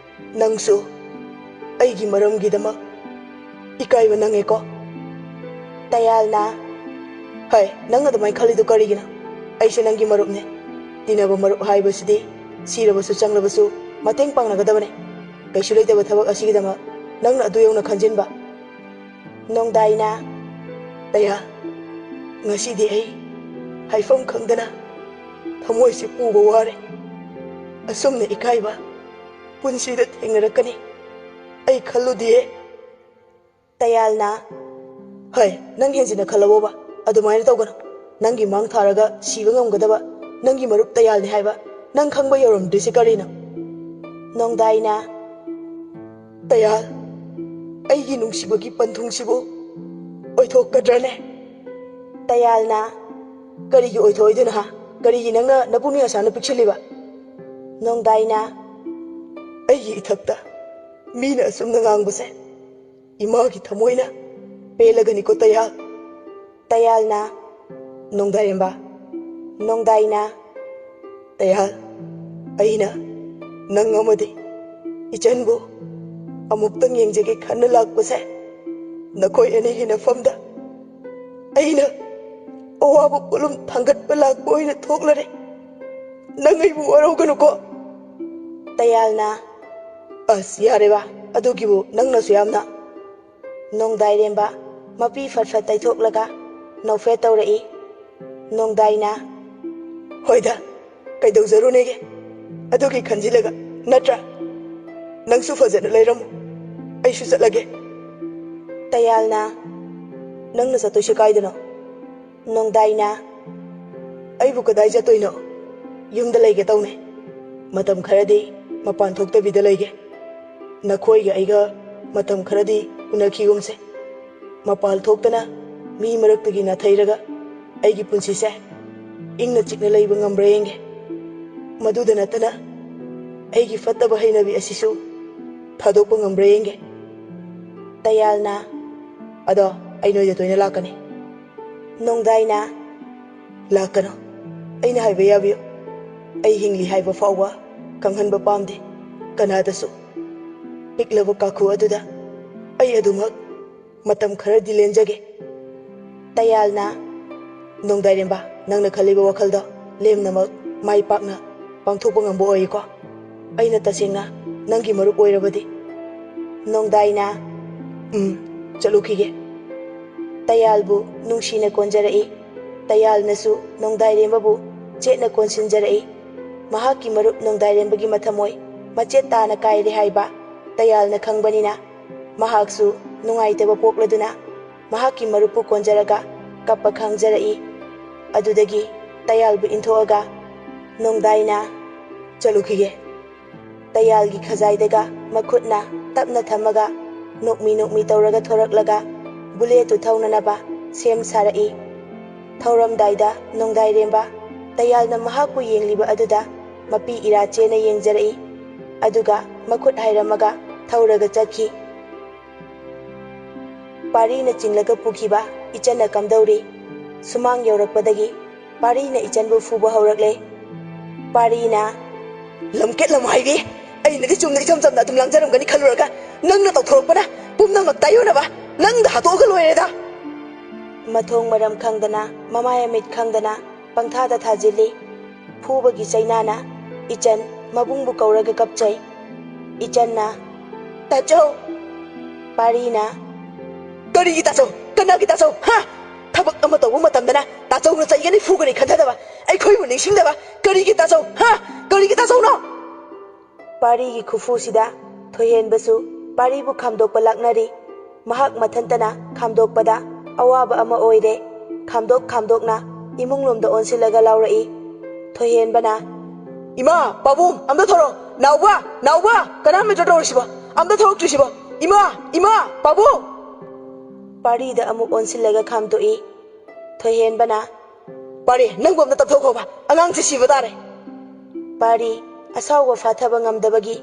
ꯅꯪꯁꯨ ꯑꯩꯒꯤ ꯃꯔꯝꯒꯤꯗꯃꯛ ꯏꯀꯥꯏꯕ ꯅꯪꯉꯦꯀꯣ?" ꯇꯌꯥꯜꯅ, "ꯍꯩ, ꯅꯪ ꯑꯗꯨꯃꯥꯏꯅ ꯈꯜꯂꯤꯗꯨ ꯀꯔꯤꯒꯤꯅꯣ? ꯑꯩꯁꯨ ꯅꯪꯒꯤ ꯃꯔꯨꯞꯅꯦ꯫ ꯇꯤꯟꯅꯕ ꯃꯔꯨꯞ ꯍꯥꯏꯕꯁꯤꯗꯤ ꯁꯤꯔꯕꯁꯨ ꯆꯪꯂꯕꯁꯨ ꯃꯇꯦꯡ ꯄꯥꯡꯅꯒꯗꯕꯅꯦ꯫ ꯀꯩꯁꯨ ꯂꯩꯇꯕ ꯊꯕꯛ ꯑꯁꯤꯒꯤꯗꯃꯛ ꯅꯪꯅ ꯑꯗꯨ ꯌꯧꯅ ꯈꯟꯖꯤꯟꯕ?" ꯅꯣꯡꯗꯥꯏꯅ, "ꯇꯌꯥꯜ, ꯉꯁꯤꯗꯤ ꯑꯩ ꯍꯥꯏꯐꯝ ꯈꯪꯗꯅ ꯊꯃꯣꯏꯁꯦ ꯄꯨꯕ ꯋꯥꯔꯦ꯫ ꯑꯁꯨꯝꯅ ꯏꯀꯥꯏꯕ ꯄꯨꯟꯁꯤꯗ ꯊꯦꯡꯅꯔꯛꯀꯅꯤ ꯑꯩ ꯈꯜꯂꯨꯗꯦ꯫" ꯇꯌꯥꯜꯅ, "ꯍꯩ, ꯅꯪ ꯍꯦꯟꯖꯤꯟꯅ ꯈꯜꯂꯕꯣꯕ? ꯑꯗꯨꯃꯥꯏꯅ ꯇꯧꯒꯅꯨ꯫ ꯅꯪꯒꯤ ꯃꯥꯡ ꯊꯥꯔꯒ ꯁꯤꯕ ꯉꯝꯒꯗꯕ ꯅꯪꯒꯤ ꯃꯔꯨꯞ ꯇꯌꯥꯜꯅꯤ ꯍꯥꯏꯕ ꯅꯪ ꯈꯪꯕ ꯌꯧꯔꯝꯗ꯭ꯔꯤꯁꯦ ꯀꯔꯤꯅꯣ?" ꯅꯣꯡꯗꯥꯏꯅ, "ꯇꯌꯥꯜ, ꯑꯩꯒꯤ ꯅꯨꯡꯁꯤꯕꯒꯤ ꯄꯟꯊꯨꯡꯁꯤꯕꯨ ꯑꯣꯏꯊꯣꯛꯀꯗ꯭ꯔꯅꯦ?" ꯇꯌꯥꯜꯅ, "ꯀꯔꯤꯒꯤ ꯑꯣꯏꯊꯣꯛꯏꯗꯨꯅ ꯍꯥ? ꯀꯔꯤꯒꯤ ꯅꯪꯅ ꯅꯄꯨꯛꯅꯤꯡ ꯑꯁꯥꯅ ꯄꯤꯛꯁꯤꯜꯂꯤꯕ?" ꯅꯣꯡꯗꯥꯏꯅ, "ꯑꯩꯒꯤ ꯏꯊꯛꯇ ꯃꯤꯅ ꯑꯁꯨꯝꯅ ꯉꯥꯡꯕꯁꯦ ꯏꯃꯥꯒꯤ ꯊꯃꯣꯏꯅ ꯄꯦꯜꯂꯒꯅꯤꯀꯣ ꯇꯌꯥꯜ꯫" ꯇꯌꯥꯜꯅ, "ꯅꯣꯡꯗꯥꯏꯔꯦꯝꯕ꯫" ꯅꯣꯡꯗꯥꯏꯅ, "ꯇꯌꯥꯜ, ꯑꯩꯅ ꯅꯪ ꯑꯃꯗꯤ ꯏꯆꯟꯕꯨ ꯑꯃꯨꯛꯇꯪ ꯌꯦꯡꯖꯒꯦ ꯈꯟꯅ ꯂꯥꯛꯄꯁꯦ ꯅꯈꯣꯏ ꯑꯅꯤꯒꯤ ꯅꯐꯝꯗ ꯑꯩꯅ ꯑꯋꯥꯕ ꯄꯣꯠꯂꯨꯝ ꯊꯥꯡꯒꯠꯄ ꯂꯥꯛꯄ ꯑꯣꯏꯅ ꯊꯣꯛꯂꯔꯦ꯫ ꯅꯪ ꯑꯩꯕꯨ ꯋꯥꯔꯧꯒꯅꯨꯀꯣ꯫" ꯇꯌꯥꯜꯅ, "ꯑꯁ, ꯌꯥꯔꯦꯕ, ꯑꯗꯨꯒꯤꯕꯨ ꯅꯪꯅꯁꯨ ꯌꯥꯝꯅ꯫" ꯅꯣꯡꯗꯥꯏꯔꯦꯝꯕ ꯃꯄꯤ ꯐꯠ ꯐꯠ ꯇꯩꯊꯣꯛꯂꯒ ꯅꯣꯛꯐꯦꯠ ꯇꯧꯔꯛꯏ꯫ ꯅꯣꯡꯗꯥꯏꯅ, "ꯍꯣꯏꯗ, ꯀꯩꯗꯧꯖꯔꯨꯅꯦꯒꯦ? ꯑꯗꯨꯒꯤ ꯈꯟꯖꯤꯜꯂꯒ ꯅꯠꯇ꯭ꯔꯥ? ꯅꯪꯁꯨ ꯐꯖꯅ ꯂꯩꯔꯝꯃꯨ, ꯑꯩꯁꯨ ꯆꯠꯂꯒꯦ꯫" ꯇꯌꯥꯜꯅ, "ꯅꯪꯅ ꯆꯠꯇꯣꯏꯁꯦ ꯀꯥꯏꯗꯅꯣ?" ꯅꯣꯡꯗꯥꯏꯅ, "ꯑꯩꯕꯨ ꯀꯗꯥꯏ ꯆꯠꯇꯣꯏꯅꯣ? ꯌꯨꯝꯗ ꯂꯩꯒꯦ ꯇꯧꯅꯦ꯫ ꯃꯇꯝ ꯈꯔꯗꯤ ꯃꯄꯥꯟ ꯊꯣꯛꯇꯕꯤꯗ ꯂꯩꯒꯦ꯫ ꯅꯈꯣꯏꯒ ꯑꯩꯒ ꯃꯇꯝ ꯈꯔꯗꯤ ꯎꯅꯈꯤꯒꯨꯝꯁꯦ꯫ ꯃꯄꯥꯜ ꯊꯣꯛꯇꯅ ꯃꯤ ꯃꯔꯛꯇꯒꯤ ꯅꯥꯊꯩꯔꯒ ꯑꯩꯒꯤ ꯄꯨꯟꯁꯤꯁꯦ ꯏꯪꯅ ꯆꯤꯛꯅ ꯂꯩꯕ ꯉꯝꯕ꯭ꯔꯥ ꯌꯦꯡꯒꯦ꯫ ꯃꯗꯨꯗ ꯅꯠꯇꯅ ꯑꯩꯒꯤ ꯐꯠꯇꯕ ꯍꯩꯅꯕꯤ ꯑꯁꯤꯁꯨ ꯊꯥꯗꯣꯛꯄ ꯉꯝꯕ꯭ꯔꯥ ꯌꯦꯡꯒꯦ꯫" ꯇꯌꯥꯜꯅ, "ꯑꯗꯣ ꯑꯩ ꯅꯣꯏꯗ ꯇꯣꯏꯅ ꯂꯥꯛꯀꯅꯤ꯫" ꯅꯣꯡꯗꯥꯏꯅ, "ꯂꯥꯛꯀꯅꯨ꯫ ꯑꯩꯅ ꯍꯥꯏꯕ ꯌꯥꯕꯤꯌꯨ꯫ ꯑꯩ ꯍꯤꯡꯂꯤ ꯍꯥꯏꯕ ꯐꯥꯎꯕ ꯈꯪꯍꯟꯕ ꯄꯥꯝꯗꯦ ꯀꯅꯥꯗꯁꯨ꯫ ꯄꯤꯛꯂꯕ ꯀꯥꯈꯨ ꯑꯗꯨꯗ ꯑꯩ ꯑꯗꯨꯃꯛ ꯃꯇꯝ ꯈꯔꯗꯤ ꯂꯦꯟꯖꯒꯦ꯫" ꯇꯌꯥꯜꯅ, "ꯅꯣꯡꯗꯥꯏꯔꯦꯝꯕ, ꯅꯪꯅ ꯈꯜꯂꯤꯕ ꯋꯥꯈꯜꯗꯣ ꯂꯦꯝꯅꯃꯛ ꯃꯥꯏ ꯄꯥꯛꯅ ꯄꯥꯡꯊꯣꯛꯄ ꯉꯝꯕ ꯑꯣꯏꯌꯦꯀꯣ꯫ ꯑꯩꯅ ꯇꯁꯦꯡꯅ ꯅꯪꯒꯤ ꯃꯔꯨꯞ ꯑꯣꯏꯔꯕꯗꯤ꯫" ꯅꯣꯡꯗꯥꯏꯅ, "ꯎꯝ, ꯆꯠꯂꯨꯈꯤꯒꯦ꯫" ꯇꯌꯥꯜꯕꯨ ꯅꯨꯡꯁꯤꯅ ꯀꯣꯟꯖꯔꯛꯏ꯫ ꯇꯌꯥꯜꯅꯁꯨ ꯅꯣꯡꯗꯥꯏꯔꯦꯝꯕꯕꯨ ꯆꯦꯠꯅ ꯀꯣꯟꯁꯤꯟꯖꯔꯛꯏ꯫ ꯃꯍꯥꯛꯀꯤ ꯃꯔꯨꯞ ꯅꯣꯡꯗꯥꯏꯔꯦꯝꯕꯒꯤ ꯃꯊꯃꯣꯏ ꯃꯆꯦꯠ ꯇꯥꯅ ꯀꯥꯏꯔꯦ ꯍꯥꯏꯕ ꯇꯌꯥꯜꯅ ꯈꯪꯕꯅꯤꯅ, ꯃꯍꯥꯛꯁꯨ ꯅꯨꯡꯉꯥꯏꯇꯕ ꯄꯣꯛꯂꯗꯨꯅ ꯃꯍꯥꯛꯀꯤ ꯃꯔꯨꯞꯄꯨ ꯀꯣꯟꯖꯔꯒ ꯀꯞꯄ ꯈꯥꯡꯖꯔꯛꯏ꯫ ꯑꯗꯨꯗꯒꯤ ꯇꯌꯥꯜꯕꯨ ꯏꯟꯊꯣꯛꯑꯒ ꯅꯣꯡꯗꯥꯏꯅ, "ꯆꯠꯂꯨꯈꯤꯒꯦ꯫" ꯇꯌꯥꯜꯒꯤ ꯈꯖꯥꯏꯗꯒ ꯃꯈꯨꯠꯅ ꯇꯞꯅ ꯊꯝꯃꯒ ꯅꯣꯛꯃꯤ ꯅꯣꯛꯃꯤ ꯇꯧꯔꯒ ꯊꯣꯔꯛꯂꯒ ꯕꯨꯂꯦꯠꯇꯨ ꯊꯧꯅꯅꯕ ꯁꯦꯝ ꯁꯥꯔꯛꯏ꯫ ꯊꯧꯔꯝꯗꯥꯏꯗ ꯅꯣꯡꯗꯥꯏꯔꯦꯝꯕ ꯇꯌꯥꯜꯅ ꯃꯍꯥꯛꯄꯨ ꯌꯦꯡꯂꯤꯕ ꯑꯗꯨꯗ ꯃꯄꯤ ꯏꯔꯥ ꯆꯦꯅ ꯌꯦꯡꯖꯔꯛꯏ꯫ ꯑꯗꯨꯒ ꯃꯈꯨꯠ ꯍꯥꯏꯔꯝꯃꯒ ꯊꯧꯔꯒ ꯆꯠꯈꯤ꯫ ꯄꯥꯔꯤꯅ ꯆꯤꯡꯂꯒ ꯄꯨꯈꯤꯕ ꯏꯆꯟꯅ ꯀꯝꯗꯧꯔꯤ? ꯁꯨꯃꯥꯡ ꯌꯧꯔꯛꯄꯗꯒꯤ ꯄꯥꯔꯤꯅ ꯏꯆꯟꯕꯨ ꯐꯨꯕ ꯍꯧꯔꯛꯂꯦ꯫ ꯄꯥꯔꯤꯅ, "ꯂꯝꯀꯦꯠ ꯂꯝꯍꯥꯏꯕꯤ, ꯑꯩꯅꯗꯤ ꯆꯨꯝꯅ ꯏꯆꯝ ꯆꯝꯅ ꯑꯗꯨꯝ ꯂꯥꯡꯖꯔꯝꯒꯅꯤ ꯈꯜꯂꯨꯔꯒ ꯅꯪꯅ ꯇꯧꯊꯣꯔꯛꯄꯅ ꯄꯨꯝꯅꯃꯛ ꯇꯥꯏꯌꯣꯟꯅꯕ, ꯅꯪꯗ ꯍꯥꯠꯇꯣꯛꯑꯒ ꯂꯣꯏꯔꯦꯗ!" ꯃꯊꯣꯡ ꯃꯔꯝ ꯈꯪꯗꯅ, ꯃꯃꯥꯏ ꯑꯃꯤꯠ ꯈꯪꯗꯅ ꯄꯪꯊꯥꯗ ꯊꯥꯖꯤꯜꯂꯤ꯫ ꯐꯨꯕꯒꯤ ꯆꯩꯅꯥꯅ ꯏꯆꯟ ꯃꯕꯨꯡꯕꯨ ꯀꯧꯔꯒ ꯀꯞꯆꯩ꯫ ꯏꯆꯟꯅ, "ꯇꯥꯆꯧ!" ꯄꯥꯔꯤꯅ, "ꯀꯔꯤꯒꯤ ꯇꯥꯆꯧ? ꯀꯅꯥꯒꯤ ꯇꯥꯆꯧ? ꯍꯥ? ꯊꯕꯛ ꯑꯃ ꯇꯧꯕ ꯃꯇꯝꯗꯅ ꯇꯥꯆꯧꯅ ꯆꯩꯒꯅꯤ, ꯐꯨꯒꯅꯤ ꯈꯟꯊꯗꯕ, ꯑꯩꯈꯣꯏꯕꯨ ꯅꯤꯡꯁꯤꯡꯗꯕ꯫ ꯀꯔꯤꯒꯤ ꯇꯥꯆꯧ? ꯍꯥ? ꯀꯔꯤꯒꯤ ꯇꯥꯆꯧꯅꯣ?" ꯄꯥꯔꯤꯒꯤ ꯈꯨꯐꯨꯁꯤꯗ ꯊꯣꯏꯍꯦꯟꯕꯁꯨ ꯄꯥꯔꯤꯕꯨ ꯈꯥꯝꯗꯣꯛꯄ ꯂꯥꯛꯅꯔꯤ꯫ ꯃꯍꯥꯛ ꯃꯊꯟꯇꯅ ꯈꯥꯝꯗꯣꯛꯄꯗ ꯑꯋꯥꯕ ꯑꯃ ꯑꯣꯏꯔꯦ꯫ ꯈꯥꯝꯗꯣꯛ ꯈꯥꯝꯗꯣꯛꯅ ꯏꯃꯨꯡꯂꯣꯝꯗ ꯑꯣꯟꯁꯤꯜꯂꯒ ꯂꯥꯎꯔꯛꯏ꯫ ꯊꯣꯏꯍꯦꯟꯕꯅ, "ꯏꯃꯥ, ꯄꯥꯕꯨꯡ, ꯑꯝꯇ ꯊꯣꯔꯛꯑꯣ! ꯅꯥꯎꯕ, ꯅꯥꯎꯕ! ꯀꯅꯥꯝ ꯂꯩꯇ꯭ꯔꯣ ꯇꯧꯔꯤꯁꯤꯕꯣ? ꯑꯝꯇ ꯊꯣꯔꯛꯇ꯭ꯔꯤꯁꯤꯕꯣ? ꯏꯃꯥ, ꯏꯃꯥ, ꯄꯥꯕꯨꯡ!" ꯄꯥꯔꯤꯗ ꯑꯃꯨꯛ ꯑꯣꯟꯁꯤꯜꯂꯒ ꯈꯥꯝꯗꯣꯛꯏ꯫ ꯊꯣꯏꯍꯦꯟꯕꯅ, "ꯄꯥꯔꯤ, ꯅꯪꯕꯨ ꯑꯝꯇ ꯇꯞꯊꯣꯛꯈꯣꯕ, ꯑꯉꯥꯡꯁꯦ ꯁꯤꯕ ꯇꯥꯔꯦ!" ꯄꯥꯔꯤ ꯑꯁꯥꯎꯕ ꯐꯥꯊꯕ ꯉꯝꯗꯕꯒꯤ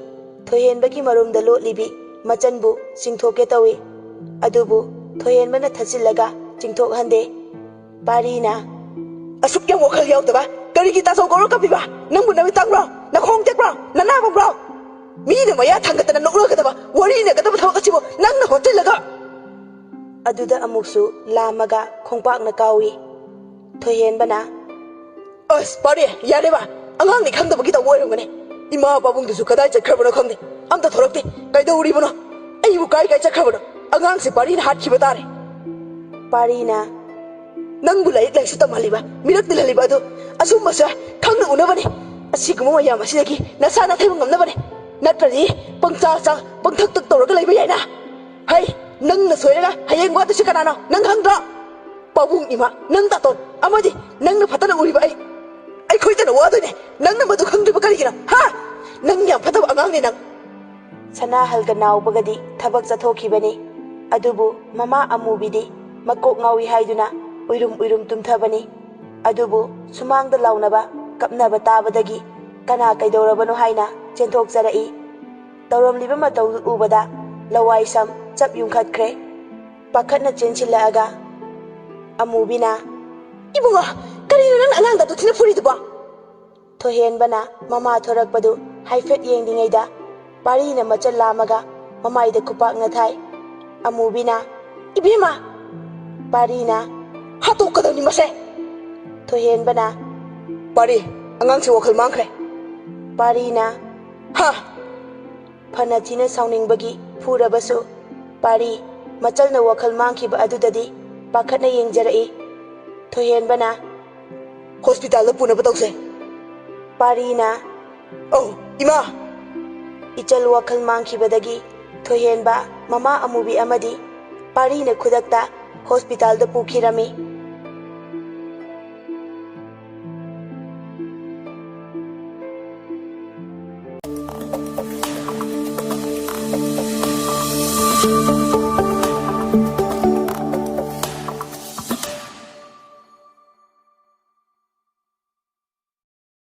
ꯊꯣꯏꯍꯦꯟꯕꯒꯤ ꯃꯔꯨꯝꯗ ꯂꯣꯠꯂꯤꯕꯤ ꯃꯆꯟꯕꯨ ꯆꯤꯡꯊꯣꯛꯀꯦ ꯇꯧꯏ꯫ ꯑꯗꯨꯕꯨ ꯊꯣꯏꯍꯦꯟꯕꯅ ꯊꯠꯆꯤꯜꯂꯒ ꯆꯤꯡꯊꯣꯛꯍꯟꯗꯦ꯫ ꯄꯥꯔꯤꯅ, "ꯑꯁꯨꯛ ꯌꯥꯝ ꯋꯥꯈꯜ ꯌꯥꯎꯗꯕ ꯀꯔꯤꯒꯤ ꯇꯥꯆꯧ ꯀꯧꯔ ꯀꯞꯄꯤꯕ? ꯅꯪꯕꯨ ꯅꯃꯤꯠ ꯇꯥꯡꯕ꯭ꯔꯣ? ꯅꯈꯣꯡ ꯇꯦꯛꯄ꯭ꯔꯣ? ꯅꯅꯥ ꯄꯪꯕ꯭ꯔꯣ? ꯃꯤꯅ ꯃꯌꯥ ꯊꯥꯡꯒꯠꯇꯅ ꯅꯣꯛꯅꯒꯗꯕ, ꯋꯥꯔꯤ ꯏꯅꯒꯗꯕ ꯊꯕꯛ ꯑꯁꯤꯕꯨ ꯅꯪꯅ ꯍꯣꯠꯆꯤꯜꯂꯒ!" ꯑꯗꯨꯗ ꯑꯃꯨꯛꯁꯨ ꯂꯥꯝꯃꯒ ꯈꯣꯡꯄꯥꯛꯅ ꯀꯥꯎꯏ꯫ ꯊꯣꯏꯍꯦꯟꯕꯅ, "ꯑꯁ, ꯄꯥꯔꯤ, ꯌꯥꯔꯦꯕ꯫ ꯑꯉꯥꯡꯅꯤ ꯈꯪꯗꯕꯒꯤ ꯇꯧꯕ ꯑꯣꯏꯔꯝꯒꯅꯤ꯫ ꯏꯃꯥ ꯄꯥꯕꯨꯡꯗꯨꯁꯨ ꯀꯗꯥꯏ ꯆꯠꯈ꯭ꯔꯕꯅꯣ ꯈꯪꯗꯦ꯫ ꯑꯝꯇ ꯊꯣꯔꯛꯇꯦ꯫ ꯀꯩꯗꯧꯔꯤꯕꯅꯣ? ꯑꯩꯕꯨ ꯀꯥꯏ ꯀꯥꯏ ꯆꯠꯈ꯭ꯔꯕꯅꯣ? ꯑꯉꯥꯡꯁꯦ ꯄꯥꯔꯤꯅ ꯍꯥꯠꯈꯤꯕ ꯇꯥꯔꯦ!" ꯄꯥꯔꯤꯅ, "ꯅꯪꯕꯨ ꯂꯥꯏꯔꯤꯛ ꯂꯥꯏꯁꯨ ꯇꯝꯍꯜꯂꯤꯕ, ꯃꯤꯔꯛ ꯇꯤꯜꯍꯜꯂꯤꯕ ꯑꯗꯨ ꯑꯁꯨꯝꯕꯁꯦ ꯈꯪꯅ ꯎꯅꯕꯅꯤ꯫ ꯑꯁꯤꯒꯨꯝꯕ ꯃꯌꯥꯝ ꯑꯁꯤꯗꯒꯤ ꯅꯁꯥ ꯅꯥꯊꯩꯕ ꯉꯝꯅꯕꯅꯤ꯫ ꯅꯠꯇ꯭ꯔꯗꯤ ꯄꯪꯆꯥ ꯆꯥ, ꯄꯪꯊꯛ ꯊꯛ ꯇꯧꯔꯒ ꯂꯩꯕ ꯌꯥꯏꯅ꯫ ꯍꯩ, ꯅꯪꯅ ꯁꯣꯏꯔꯒ ꯍꯌꯦꯡ ꯋꯥꯗꯣꯏꯁꯤ ꯀꯅꯥꯅꯣ? ꯅꯪ ꯈꯪꯗ꯭ꯔꯣ? ꯄꯥꯕꯨꯡ, ꯏꯃꯥ, ꯅꯪ ꯇꯥꯇꯣꯟ ꯑꯃꯗꯤ ꯅꯪꯅ ꯐꯠꯇꯅ ꯎꯔꯤꯕ ꯑꯩ, ꯑꯩꯈꯣꯏꯗꯅ ꯋꯥꯗꯣꯏꯅꯦ꯫ ꯅꯪꯅ ꯃꯗꯨ ꯈꯪꯗ꯭ꯔꯤꯕ ꯀꯔꯤꯒꯤꯅꯣ? ꯍꯥ? ꯅꯪ ꯌꯥꯝ ꯐꯠꯇꯕ ꯑꯉꯥꯡꯅꯦ ꯅꯪ!" ꯁꯅꯥꯍꯜꯒ ꯅꯥꯎꯕꯒꯗꯤ ꯊꯕꯛ ꯆꯠꯊꯣꯛꯈꯤꯕꯅꯤ꯫ ꯑꯗꯨꯕꯨ ꯃꯃꯥ ꯑꯃꯨꯕꯤꯗꯤ ꯃꯀꯣꯛ ꯉꯥꯎꯏ ꯍꯥꯏꯗꯨꯅ ꯎꯏꯔꯨꯝ ꯎꯏꯔꯨꯝ ꯇꯨꯝꯊꯕꯅꯤ꯫ ꯑꯗꯨꯕꯨ ꯁꯨꯃꯥꯡꯗ ꯂꯥꯎꯅꯕ, ꯀꯞꯅꯕ ꯇꯥꯕꯗꯒꯤ ꯀꯅꯥ ꯀꯩꯗꯧꯔꯕꯅꯣ ꯍꯥꯏꯅ ꯆꯦꯟꯊꯣꯛꯆꯔꯛꯏ꯫ ꯇꯧꯔꯝꯂꯤꯕ ꯃꯇꯧꯗꯨ ꯎꯕꯗ ꯂꯋꯥꯏ ꯁꯝ ꯆꯞ ꯌꯨꯡꯈꯠꯈ꯭ꯔꯦ꯫ ꯄꯥꯈꯠꯅ ꯆꯦꯟꯁꯤꯜꯂꯛꯑꯒ ꯑꯃꯨꯕꯤꯅ, "ꯏꯕꯨꯡꯉꯣ, ꯀꯔꯤꯅꯣ ꯅꯪꯅ ꯑꯉꯥꯡꯗ ꯑꯗꯨ ꯊꯤꯅ ꯐꯨꯔꯤꯗꯨꯕꯣ?" ꯊꯣꯏꯍꯦꯟꯕꯅ ꯃꯃꯥ ꯊꯣꯔꯛꯄꯗꯨ ꯍꯥꯏꯐꯦꯠ ꯌꯦꯡꯂꯤꯉꯩꯗ ꯄꯥꯔꯤꯅ ꯃꯆꯜ ꯂꯥꯝꯃꯒ ꯃꯃꯥꯏꯗ ꯈꯨꯄꯥꯛꯅ ꯊꯥꯏ꯫ ꯑꯃꯨꯕꯤꯅ, "ꯏꯕꯦꯝꯃ!" ꯄꯥꯔꯤꯅ, "ꯍꯥꯠꯇꯣꯛꯀꯗꯕꯅꯤ ꯃꯁꯦ!" ꯊꯣꯏꯍꯦꯟꯕꯅ, "ꯄꯥꯔꯤ, ꯑꯉꯥꯡꯁꯦ ꯋꯥꯈꯜ ꯃꯥꯡꯈ꯭ꯔꯦ!" ꯄꯥꯔꯤꯅ, "ꯍꯥ!" ꯐꯅ ꯊꯤꯅ ꯁꯥꯎꯅꯤꯡꯕꯒꯤ ꯐꯨꯔꯕꯁꯨ, ꯄꯥꯔꯤ ꯃꯆꯜꯅ ꯋꯥꯈꯜ ꯃꯥꯡꯈꯤꯕ ꯑꯗꯨꯗꯗꯤ ꯄꯥꯈꯠꯅ ꯌꯦꯡꯖꯔꯛꯏ꯫ ꯊꯣꯏꯍꯦꯟꯕꯅ, "ꯍꯣꯁꯄꯤꯇꯥꯜꯗ ꯄꯨꯅꯕ ꯇꯧꯁꯦ!" ꯄꯥꯔꯤꯅ, "ꯑꯧ, ꯏꯃꯥ!" ꯏꯆꯜ ꯋꯥꯈꯜ ꯃꯥꯡꯈꯤꯕꯗꯒꯤ ꯊꯣꯏꯍꯦꯟꯕ, ꯃꯃꯥ ꯑꯃꯨꯕꯤ ꯑꯃꯗꯤ ꯄꯥꯔꯤꯅ ꯈꯨꯗꯛꯇ ꯍꯣꯁꯄꯤꯇꯥꯜꯗ ꯄꯨꯈꯤꯔꯝꯃꯤ꯫